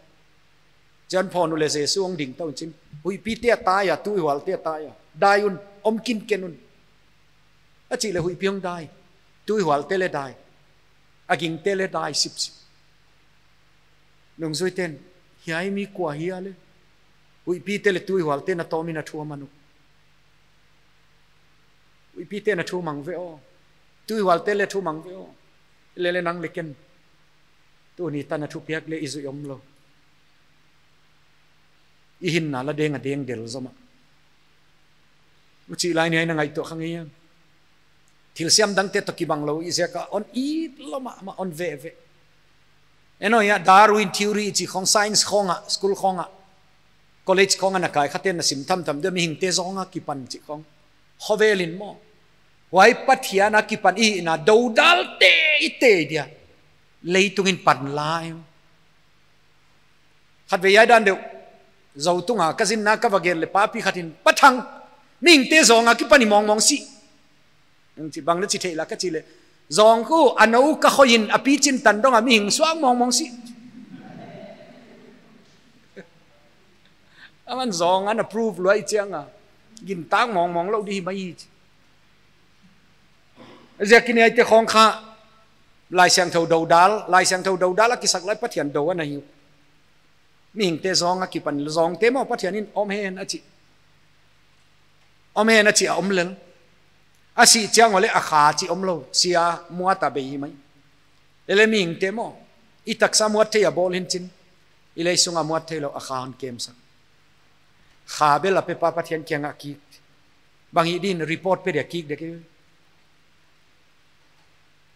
Chiang phawng uleh Jesu hong ding tou in chin. Huihpite a tai a, tuihualte a tai a. Dai un, om kinken un. A chih leh huihpi hong dai. Tuihualte leh dai. A gingte leh dai sipsip. Nungzuite'n, hiai mi kua hia leh. Huihpite leh tuihualte na tawm in a thu a man uh. Pite na thu mang ve aw. Tuihualte le thu mang ve aw. Lele nang le ken. Tuni tan a thupiak le i zuih omlou. I hinna la deng a deng del zomah. Huchi lai ni a i na ngaihtuah kha ngei a. Thilsiam dangte toh kibang lou i ziak a hon it lou mahmah, hon veve. Eno ya Darwin theory chih khong science khong a, school khong a, college khong a na kai khaten na sim thamtham dia mihingte zawng a kipan chih khong. Khovel in maw. Huai Pathian a kipan i hihna dodal teitei dia. Leitung in pan lai. Khatvei hiai dan deuh. Zou tunga ka zinna ka va gen le papi khat in, "Pa Thang, mihingte zawng a kipan i mawngmawng si." Nang chi bang na chi thei la ka chi le. Zawng khu a nou ka khoi in a pichin tan dong a mihing suak mawngmawng si. Aman zawng ana prove luai chiang a. Gintak mawngmawng lou di hi mai hi chi. Ziakin hiaite khong kha Laisiangthou dodal, Laisiangthou dodal a kisak lai Pathian do ana hi uh. Mihingte zawng a kipan, zawngte maw Pathian in om hen a chi. Om hen a chi a om lel. A sih chiang ua le a kha chi omlou, sia muat a bei hi mai. Lele mihingte maw, i taksa muat thei a bawl hi'n chin. I lei sung a muat theilou a kha hon kemsak. Kha bel a pe pa Pathian kiang a kik. Bang hi din report pe dia kik dek i.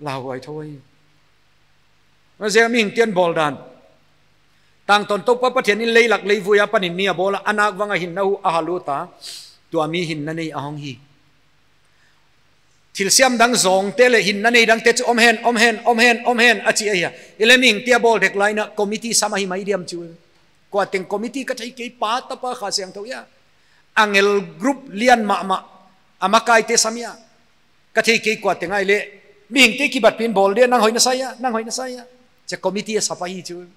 Lauhuai thou hi. Huaiziak mihingte'n bawl dan. Tangtawn Toupa Pathian in leilak leivui a panin mi a bawl a, a nak vang a hinna hu a hal ut a. Tua mi hinna nei a hong hi. Thilsiam dang zawngte le hinna nei dangte chu om hen, om hen, om hen, om hen a chi ahi a. Lele mihingte a bawl dek lai in a committee sam ahi mai diam chu. Kuateng committee ka thei kei, Pa, Tapa, Kha Siangthou ia. Angel group lian mahmah a makaite sam ia. Ka thei kei kuateng ahi le. Mihingte kibatpih in bawl dia, nang hoih na sa ia, nang hoih na sa ia. Chia committee a sap ahi chu.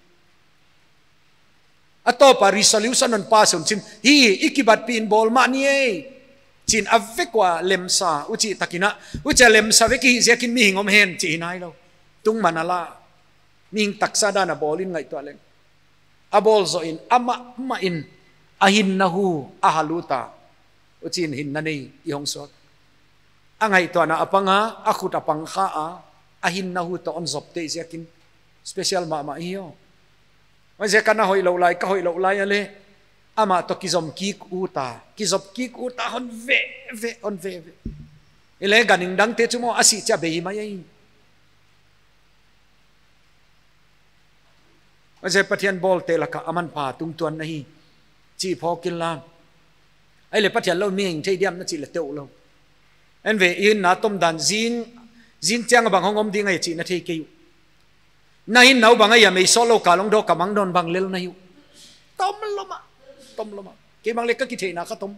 A tawp a resolution hon pass un chin. Hi, i kibatpih in bawl mah ni ei. Chin a vek ua lemsa, huchi takin a. Huchi a lemsa vek i hih ziakin mihing om hen chi hi nailou. Tungman a la. Mihing taksa dan a bawl in ngaihtuah leng. A bawl zoh in, amah, amah in, a hinna hu, a hal ut a. Huchiin hinna nei, i hong suak. A ngaihtuahna a pang a, a khut a pang kha a, a hinna hu toh hon zop te ziakin. Special mahmah hi aw. Huaiziak a na hoihlou lai, ka hoihlou lai a le. Amah toh kizom kik ut a, kizop kik ut a, hon veve, hon veve. Lele ganhing dangte chu maw, a sih chia bei hi mai ahi. Huaiziak Pathian bawlte laka a manpha tungtuan na hi. Chi phawk inla. Ahi le Pathian lou mihing thei diam na chih le teuh lou. En ve, i hinna tom dan zing, zing chiang a bang hong om ding ahia chih na thei kei uh. Na hinna uh bang ahia, mei sawtlou kal hong dawk a mang dawn bang lel na hi uh. Tom lou mah, tom lou mah. Kei bang le ka kitheihna kha tom.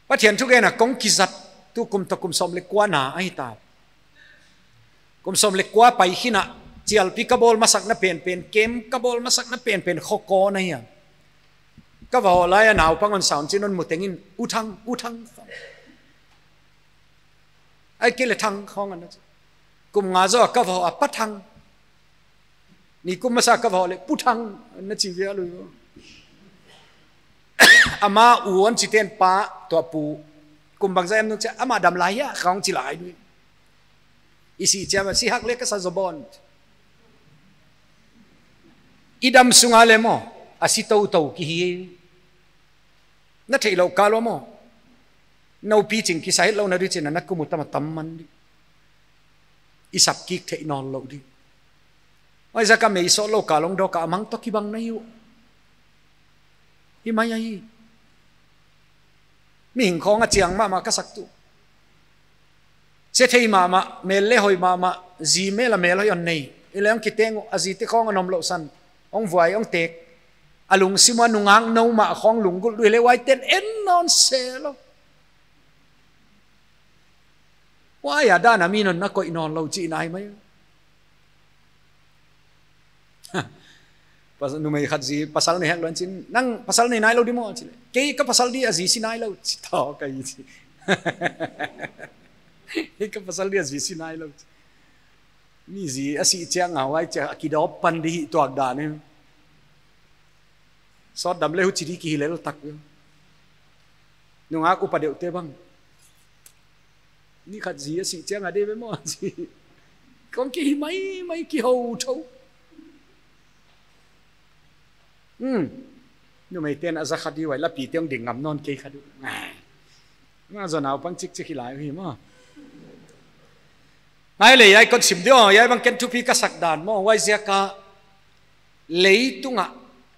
Pathian thugenna kong kizat tuh kum toh kum sawm le kua na ahi ta. Kum sawm le kua pai khin a, chialpi ka bawl masakna penpen, kem ka bawl masakna penpen kho kaw na hi a. Ka va hoh lai a naupang hon sawn chin hon mu tengin, U Thang, U Thang. Ahihkeileh Thang khong ana chi. Kum nga zoh a ka va hoh a, Pa Thang. Ni kum masa ka va hoh leh, Pu Thang, na chi vial uh. Ama u hon chiten pa, tua pu. Kum bangzah em nung chia, ama dam lai hia, khong chi lai uh. I sih chiang a, si hak le ka sa zo bawn. I dam sunga le maw, a si toutou ki hi. Na theihlouh kal ua maw. Nou piching kisa hetlou na di chin a na kum uh tam a tam man di. I sap kik theih nawnlou di. Huaiziak a mei sawtlou kal hong dawk a mang toh kibang na hi uh. Hi mai ahi. Mihing khong a chiang mahmah ka sak tuh. Che thei mahmah, mel le hoih mahmah, zi mel a mel hoih hon nei. Hileh hong kiteng uh, a zite khong a nomlouh san. Hong vuai, hong tek. A lungsim ua nungak nou mah khong lunggulh di leh huaiten en nawn se lou. Huai a dan a mi non na koih nawnlou chihna hi mai. Pas-, numei khat zi pasal nei hek lou in chin, nang pasal nei nailou di maw chi leh. Kei ka pasal di a zi si nailou chi tawk ahi chi. Kei ka pasal di a zi si nailou chi. Mi zi a sih chiang a huai chia a kidawp pan di hi tuak dan e. Sawt dam le huchi di ki hi lel tak. Nungak upa deuhte bang. Ni khat zi a sih chiang a de ve maw chi. Kong ki hi maimai, kihou thou. Hmm. Numeite'n a za kha di uai, lapi teng ding ngam nawn kei kha di. Nga zo naupang chikchik hi lai uh hi maw. Ngai leh, hiai kon sim di aw, hiai bang ken thupi ka sak dan maw, huaiziak a leitung a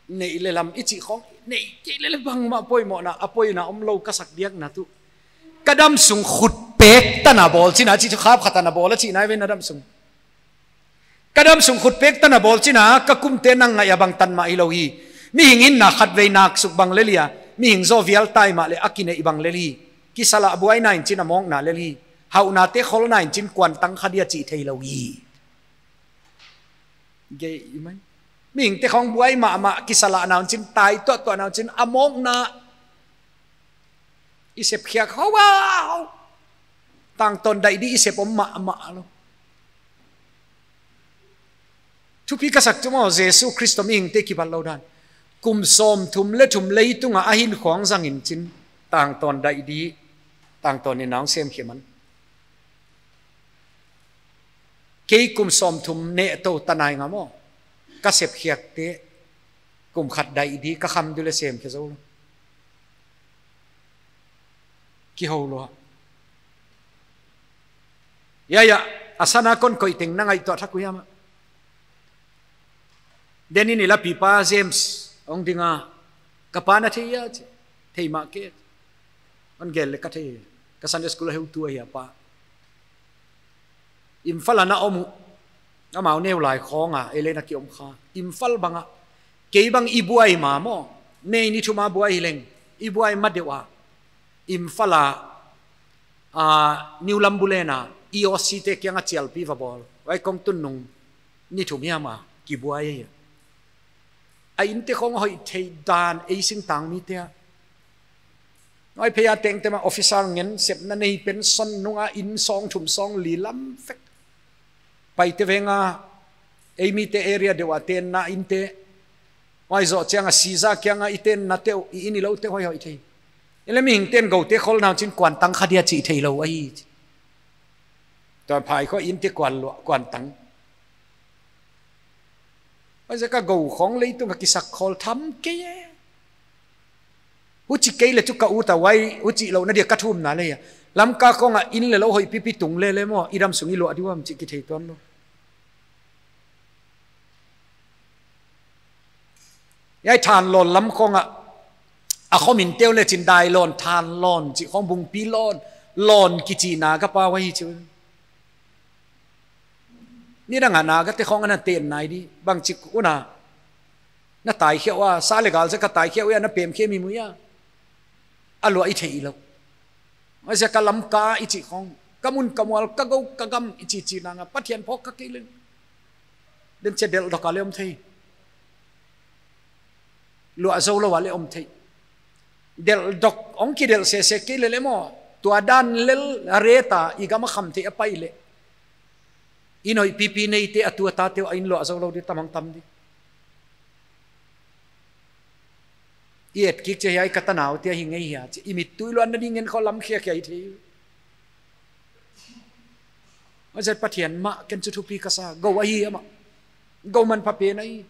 neih leh lam i chih khong, neih kei leh leh bangmah poimohna, a poina omlou ka sak diakna tuh. Ka dam sung khut pek tan a bawl chi'n a chih chu khap khat tan a bawl a chihna ve na dam sung. Ka dam sung khut pek tan a bawl chi'n a, ka kumte nang ngaih a bangtan mah hilou hi. Mihing hinna khatvei naksuk bang lel hi a, mihing zaw vial tai mahleh a kineih bang lel hi. Kisalah buaina in chi'n a mawkna lel hi. Hauhnate kholna in chi'n kuantang kha dia chih theilou hi. Gei mai. Mihingte khong buai mahmah, kisalahna un chi'n, tai tuahtuahna un chi'n, a mawkna i sep khiak hou a hou. Tangtawn daih di i sep om mahmah lou. Thupi ka sak chu maw, Jesu Khrist toh mihingte kibat lou dan. Kum sawmthum leh thum leitung a a hinkhua zang in chi'n, tangtawn daih di, tangtawn in nang sem khe man. Kei kum sawmthum neh tou ta nai nga maw. Ka sep khiakte kum khat daih di ka kham di leh sem khe zou lou. Kihou lou a. Hiai, hiai, a san a kon koih teng na ngaihtuah thak uh hiam a. Denny in i lapipa James hong ding a, ka pa na thei hia chi. Thei mah kei. Hon gel leh ka thei. Ka Sunday school a heutu ahi a pa. Imphal a na om uh. Amau neu lai khong a, ei leh na ki om kha. Imphal bang a. Kei bang i buai ma maw. May ni thum a buai hi leng. I buai ma deuh a. Imphal a, a, New Lambu Lane a, E O C te kiang a chialpi va bawl. Huai kong tun nung ni thum hiam a, kibuai ahi a. A innte khong hoih theih dan ei singtang mite a. Huai phei a tengteng a officer ngen sepna nei pension nung a inn sawng thum sawng li lam vek. Paite veng a, ei mite area deuh a tenna innte. Huai zoh chiang a Caesar kiang a i tenna te uh, i inn i lou te uh hoih hoih thei. Ei leh mihingte'n goute kholna un chi'n kuantang kha dia chih theilou ahi. Tua phai khong innte kuan lua, kuantang. Huaiziak a gou khong leitung a kisak khol tham kei e. Huchi kei leh chu ka ut a huai, huchi louhna dia ka thumna leh a. Lamka khong a inn leh lou hoih pipi tung leh leh maw, i dam sung i luah di uam chih kithei tuan lou. Hiai thanlawn lam khong a, a khomin teu leh chi'n dailawn, thanlawn, chih khong bungpi lawn, lawn kichihna ka pau ahi chu. Nidang a na ka te khong ana ten nai di, bangchik un a. Na tai khia ua, sa leh gal ziak a tai khia ua, na pem khe mi mui a. A luah i theih lou. Huaiziak a Lamka i chih khong. Ka mun ka mual, ka gou ka gam i chih chihna nga, Pathian phawk kha kei leng. Den che delh dok a leh om thei. Luah zou lou a leh om thei. Delh dok, hong kidelh sese kei leh leh maw. Tua dan lel a re ta, i gam a kham theih a pai leh. Inn hoih pipi neite a tu a tate uh a inn luah zou lou di tam hong tam di. I et kik chiah hiai ka tanau te hi ngei hia chi. I mittui luanna ding ngen khong lam khia khia i thei. Huaiziak Pathian mah ken chu thupi ka sa. Gou ahi amah. Gou manpha pen ahi.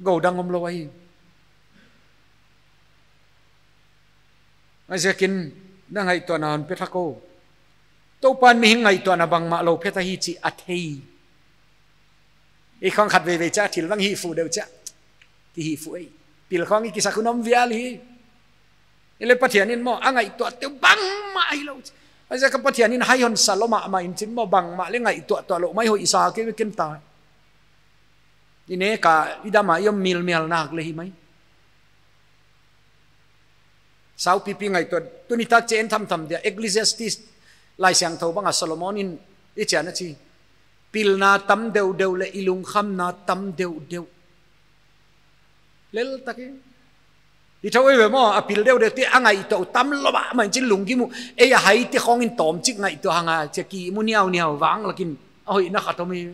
Gou dang omlou ahi. Huaiziakin na ngaihtuahna hon pe thak o. Toupa'n mihing ngaihtuahna bangmah lou phet ahi chih a thei. I khong khat veivei chiah thil bang hihfuh deuh chiah. Ki hihfuh ei. Pil khong i kisak hun om vial hi. Ei leh Pathian in maw, a ngaihtuah te uh bangmah hilou. Huaiziak a Pathian in hai hon sa lou mahmah in chi'n maw bangmah leh ngaihtuah tuah lou mai hoih sa kei ve ken ta. I nek a, i dam a, i om milmial nak leh hi mai. Saupipi ngaihtuah, tuni tak chiah en thamtham dia, Ecclesiastes Laisiangthou bang a Solomon in i chian a chi. Pilna tam deuhdeuh leh i lungkhamna tam deuhdeuh. Lel tak e. I thou ei ve maw, a pil deuhdeuh te a ngaihtuah tam lou mahmah in chi'n lunggim uh. Ei a haite khong in tawmchik ngaihtuah hang a, chiah ki mu niauhniau vang lakin a hoihna khat om hi.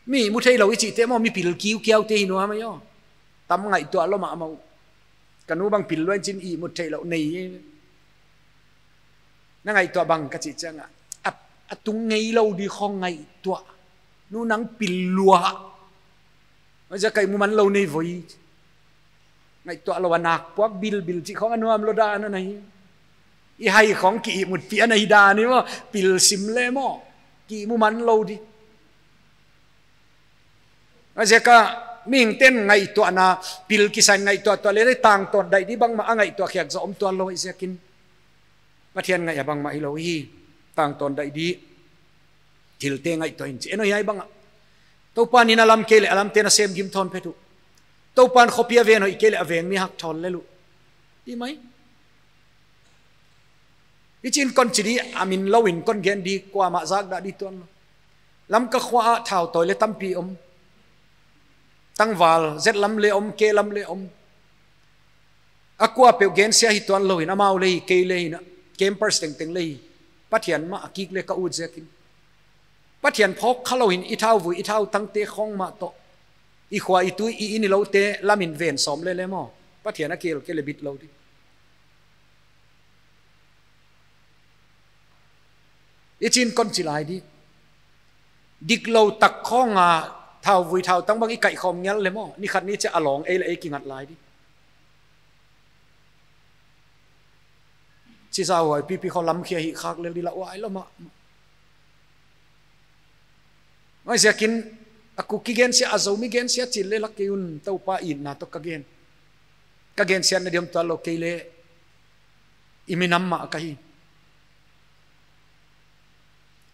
Mi ihmu theilou i chihte maw, mi pil kiukiau te hi nuam ahi aw. Tam ngaihtuah lou mahmah uh. Ka nu bang pil lua in chi'n ihmu theilou nei. Na ngaihtuah bang ka chih chiang a, a, a tung ngeilou di khong ngaihtuah. Nu nang pil lua. Huaiziak a i muman lou nei voi. Ngaihtuah lou a nak puak bilbil chih khong a nuam lou dan ana hi. I hai khong ki ihmut pi ana hi dan hi maw. Pil sim le maw. Ki muman lou di. Huaiziak a mihingte'n ngaihtuahna pil kisa in ngaihtuah tuah le tangtawn daih di bangmah a ngaihtuah khiak zaw om tuan lou huaiziakin. Pathian ngaih a bangmah hilou hi, tangtawn daih di. Thilte ngaihtuah in chi. En aw hiai bang a. Toupa'n inn a lam kei leh a lamte nasem gim thawn phet uh. Toupa'n khopi a ven hoih kei leh a veng mi hak thawl lel uh. Di mai. Hichiin kon chi di, a min lou in kon gen di, kuamah zak dah di tuan lou. Lamka khua ah thau tawi le tampi om. Tangval, zet lam le om, ke lam le om. A kuapeuh gensia hi tuan lou in, amau le hi, kei le hi na, campers tengteng le hi. Pathian mah a kik le ka ut ziakin. Pathian phawk kha lou in, i thauvui, i thautangte khong mah toh. I khua, i tui, i inn, i loute lam in ven sawm le le maw. Pathian a kel kei le bit lou di. Hichiin kon chi lai di. Diklou tak khong a thauvui thautang bang i kaih khawm ngial le maw. Ni khat ni chiah a lawng ei leh ei kingat lai di. Chi zah huai pipi khong lam khia hi khak lel di lah huai lou mah. Huaiziakin a Kuki gensia, a Zomi gensia chih le lak kei un, Toupa itna toh ka gen. Ka gensiatna diam tuan lou kei le i minam mah ka hi.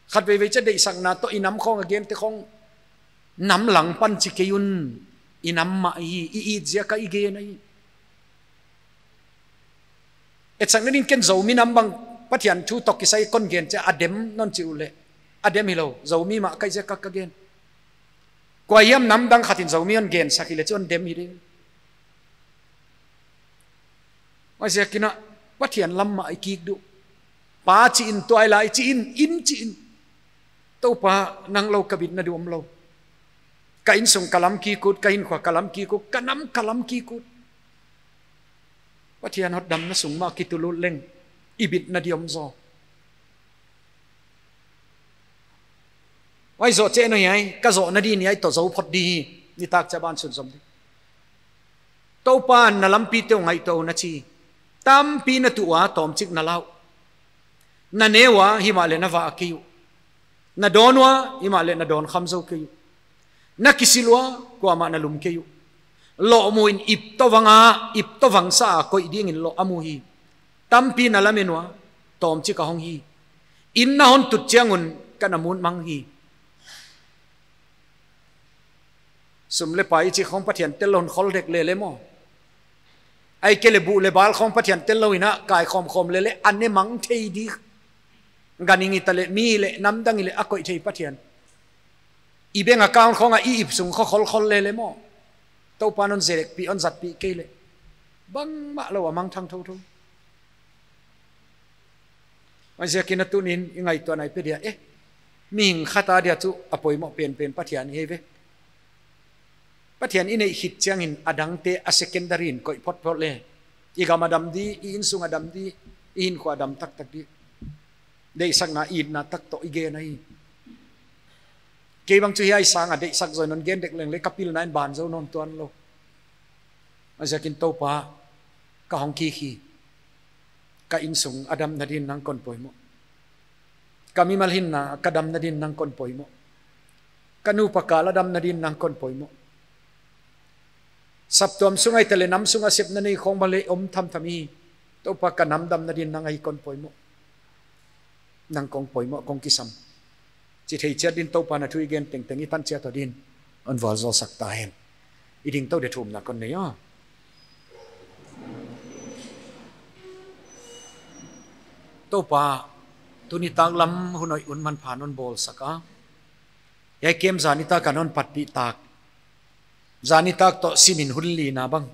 Khatveivei chiah deihsakna toh i nam khong a gente khong nam langpan chi kei un, i nam mah hi, i it ziak a i gen ahi. Etsakna ding ken Zomi nam bang Pathian thu toh kisai kon gen chiah a dem non chi uleh. A dem hilou, Zomi mah ka hi ziak a ka gen. Kuahiam nam dang khat in Zomi hon gensak hileh chu hon dem hi ding. Huaiziakin a Pathian lam mah i kik di uh. Pa chi in, tuailai chi in, inn chi in. Toupa nang lou ka bitna di om lou. Ka innsung ka lam kik ut, ka hinkhua ka lam kik ut, ka nam ka lam kik ut. Pathian hotdamna sung mah kitulut leng, i bitna di om zaw. Huai zoh chiah en aw hiai, ka zohna di ni ai toh zou phot di hi, nitak chiah ban sunzom di. Toupa'n na lampite uh ngaihtuah un a chi. Tampi na tuh ua tawmchik na la uh. Na ne ua himahleh na vah kei uh. Na dawn ua himahleh na dawn kham zou kei uh. Na kisil ua kuamah na lum kei uh. Lohmuh in ip toh vang a, ip toh vangsa a koih dingin loh a mu hi. Tampi na lamen ua tawmchik a hong hi. Inn na hon tut chiang un ka na mut mang hi. Sum le pai chih khong Pathian tel lou in khol dek le le maw. Ahihkeileh buh le bal khong Pathian tel lou in a kai khawmkhawm le le a ne mang thei di. Gan i ngit a leh mi leh namdang i leh a koih thei Pathian. I bank account khong a i ip sung khong kholkhol le le maw. Toupa'n hon zelekpih, hon zatpih kei leh. Bangmah lou a mangthang thouthou. Huaiziakin a tuni'n i ngaihtuahna i pe dia, eh, mihing khat a dia chu a poimoh penpen Pathian hi ve. Pathian i neih khit chiangin a dangte a secondary in koih photphot le. I gam a dam di, i innsung a dam di, i hinkhua a dam taktak di. Deihsakna itna tak toh i gen ahi. Kei bang chu hiai sang a deihsak zaw in hon gen dek leng le ka pilna in ban zou nawn tuan lou. Huaiziakin Toupa ka hong kik hi. Ka innsung a damna din nang kon poimoh. Ka mimal hinna ka damna din nang kon poimoh. Ka nupa kal a damna din nang kon poimoh. Saptuam sung ahihkeileh nam sung a sepna nei khong bang leh om thamtham hi. Toupa ka nam damna din nang ahi kon poimoh. Nang kong poimoh kong kisam. Chi thei chiat din Toupa na thu i gen tengteng i tan chiat aw din. Hon vualzawlsak ta hen. I ding tou di thumna kon nei aw. Toupa, tuni tak lam hun hoih hun manpha non bawlsak a. Hiai camp zan nitak a non patpih tak. Zan nitak toh simin hun lina bang.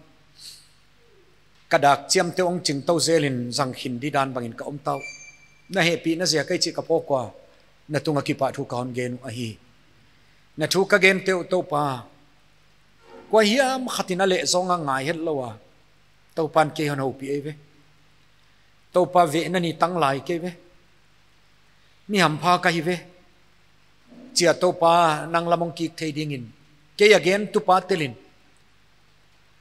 Ka dak chiamteuh hong ching tou zelin zang khin di dan bangin ka om ta uh. Na hehpihna ziak ahi chih ka phawk ua. Na tungah kipahthu ka hon gen uh ahi. Na thu ka gen teuh Toupa. Kuahiam khat in a leh zong a ngai hetlou a. Toupa'n kei hon houpih ei ve. Toupa vehna ni tanglai kei ve. mi hampha ka hi ve, chia Toupa nang lam hong kik thei dingin, kei a gen tupa telin,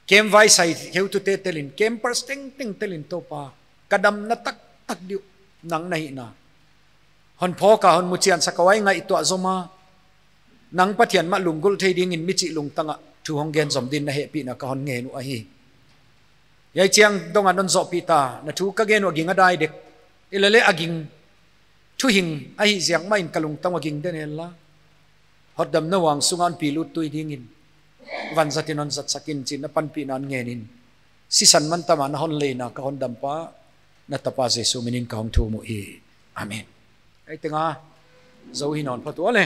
camp vai sai heutute telin, campers tengteng telin Toupa, ka damna taktak diu nang na hihna hon phawk a, hon muchiansak a, huai ngaihtuah zom a, nang Pathian mah lunggulh thei dingin michih lungtang ah thu hong gen zom din na hehpihna ka hon ngen uh ahi. Hiai chiang dong a non zohpih ta, na thu ka gen uh a ging a dai dek, hilele a ging, thuhing ahih ziak mahin ka lungtang uh a ging den henla, hotdamna huang sung a hon pi lut tui dingin, vanzat in hon zatsak in chi'n na panpihna hon ngen in, sisan mantam a na hon leina ka Hondampa, na Tapa Jesu minin ka hong thum uhi. Amen. Ei teng a, zou hi nawn phot ua le.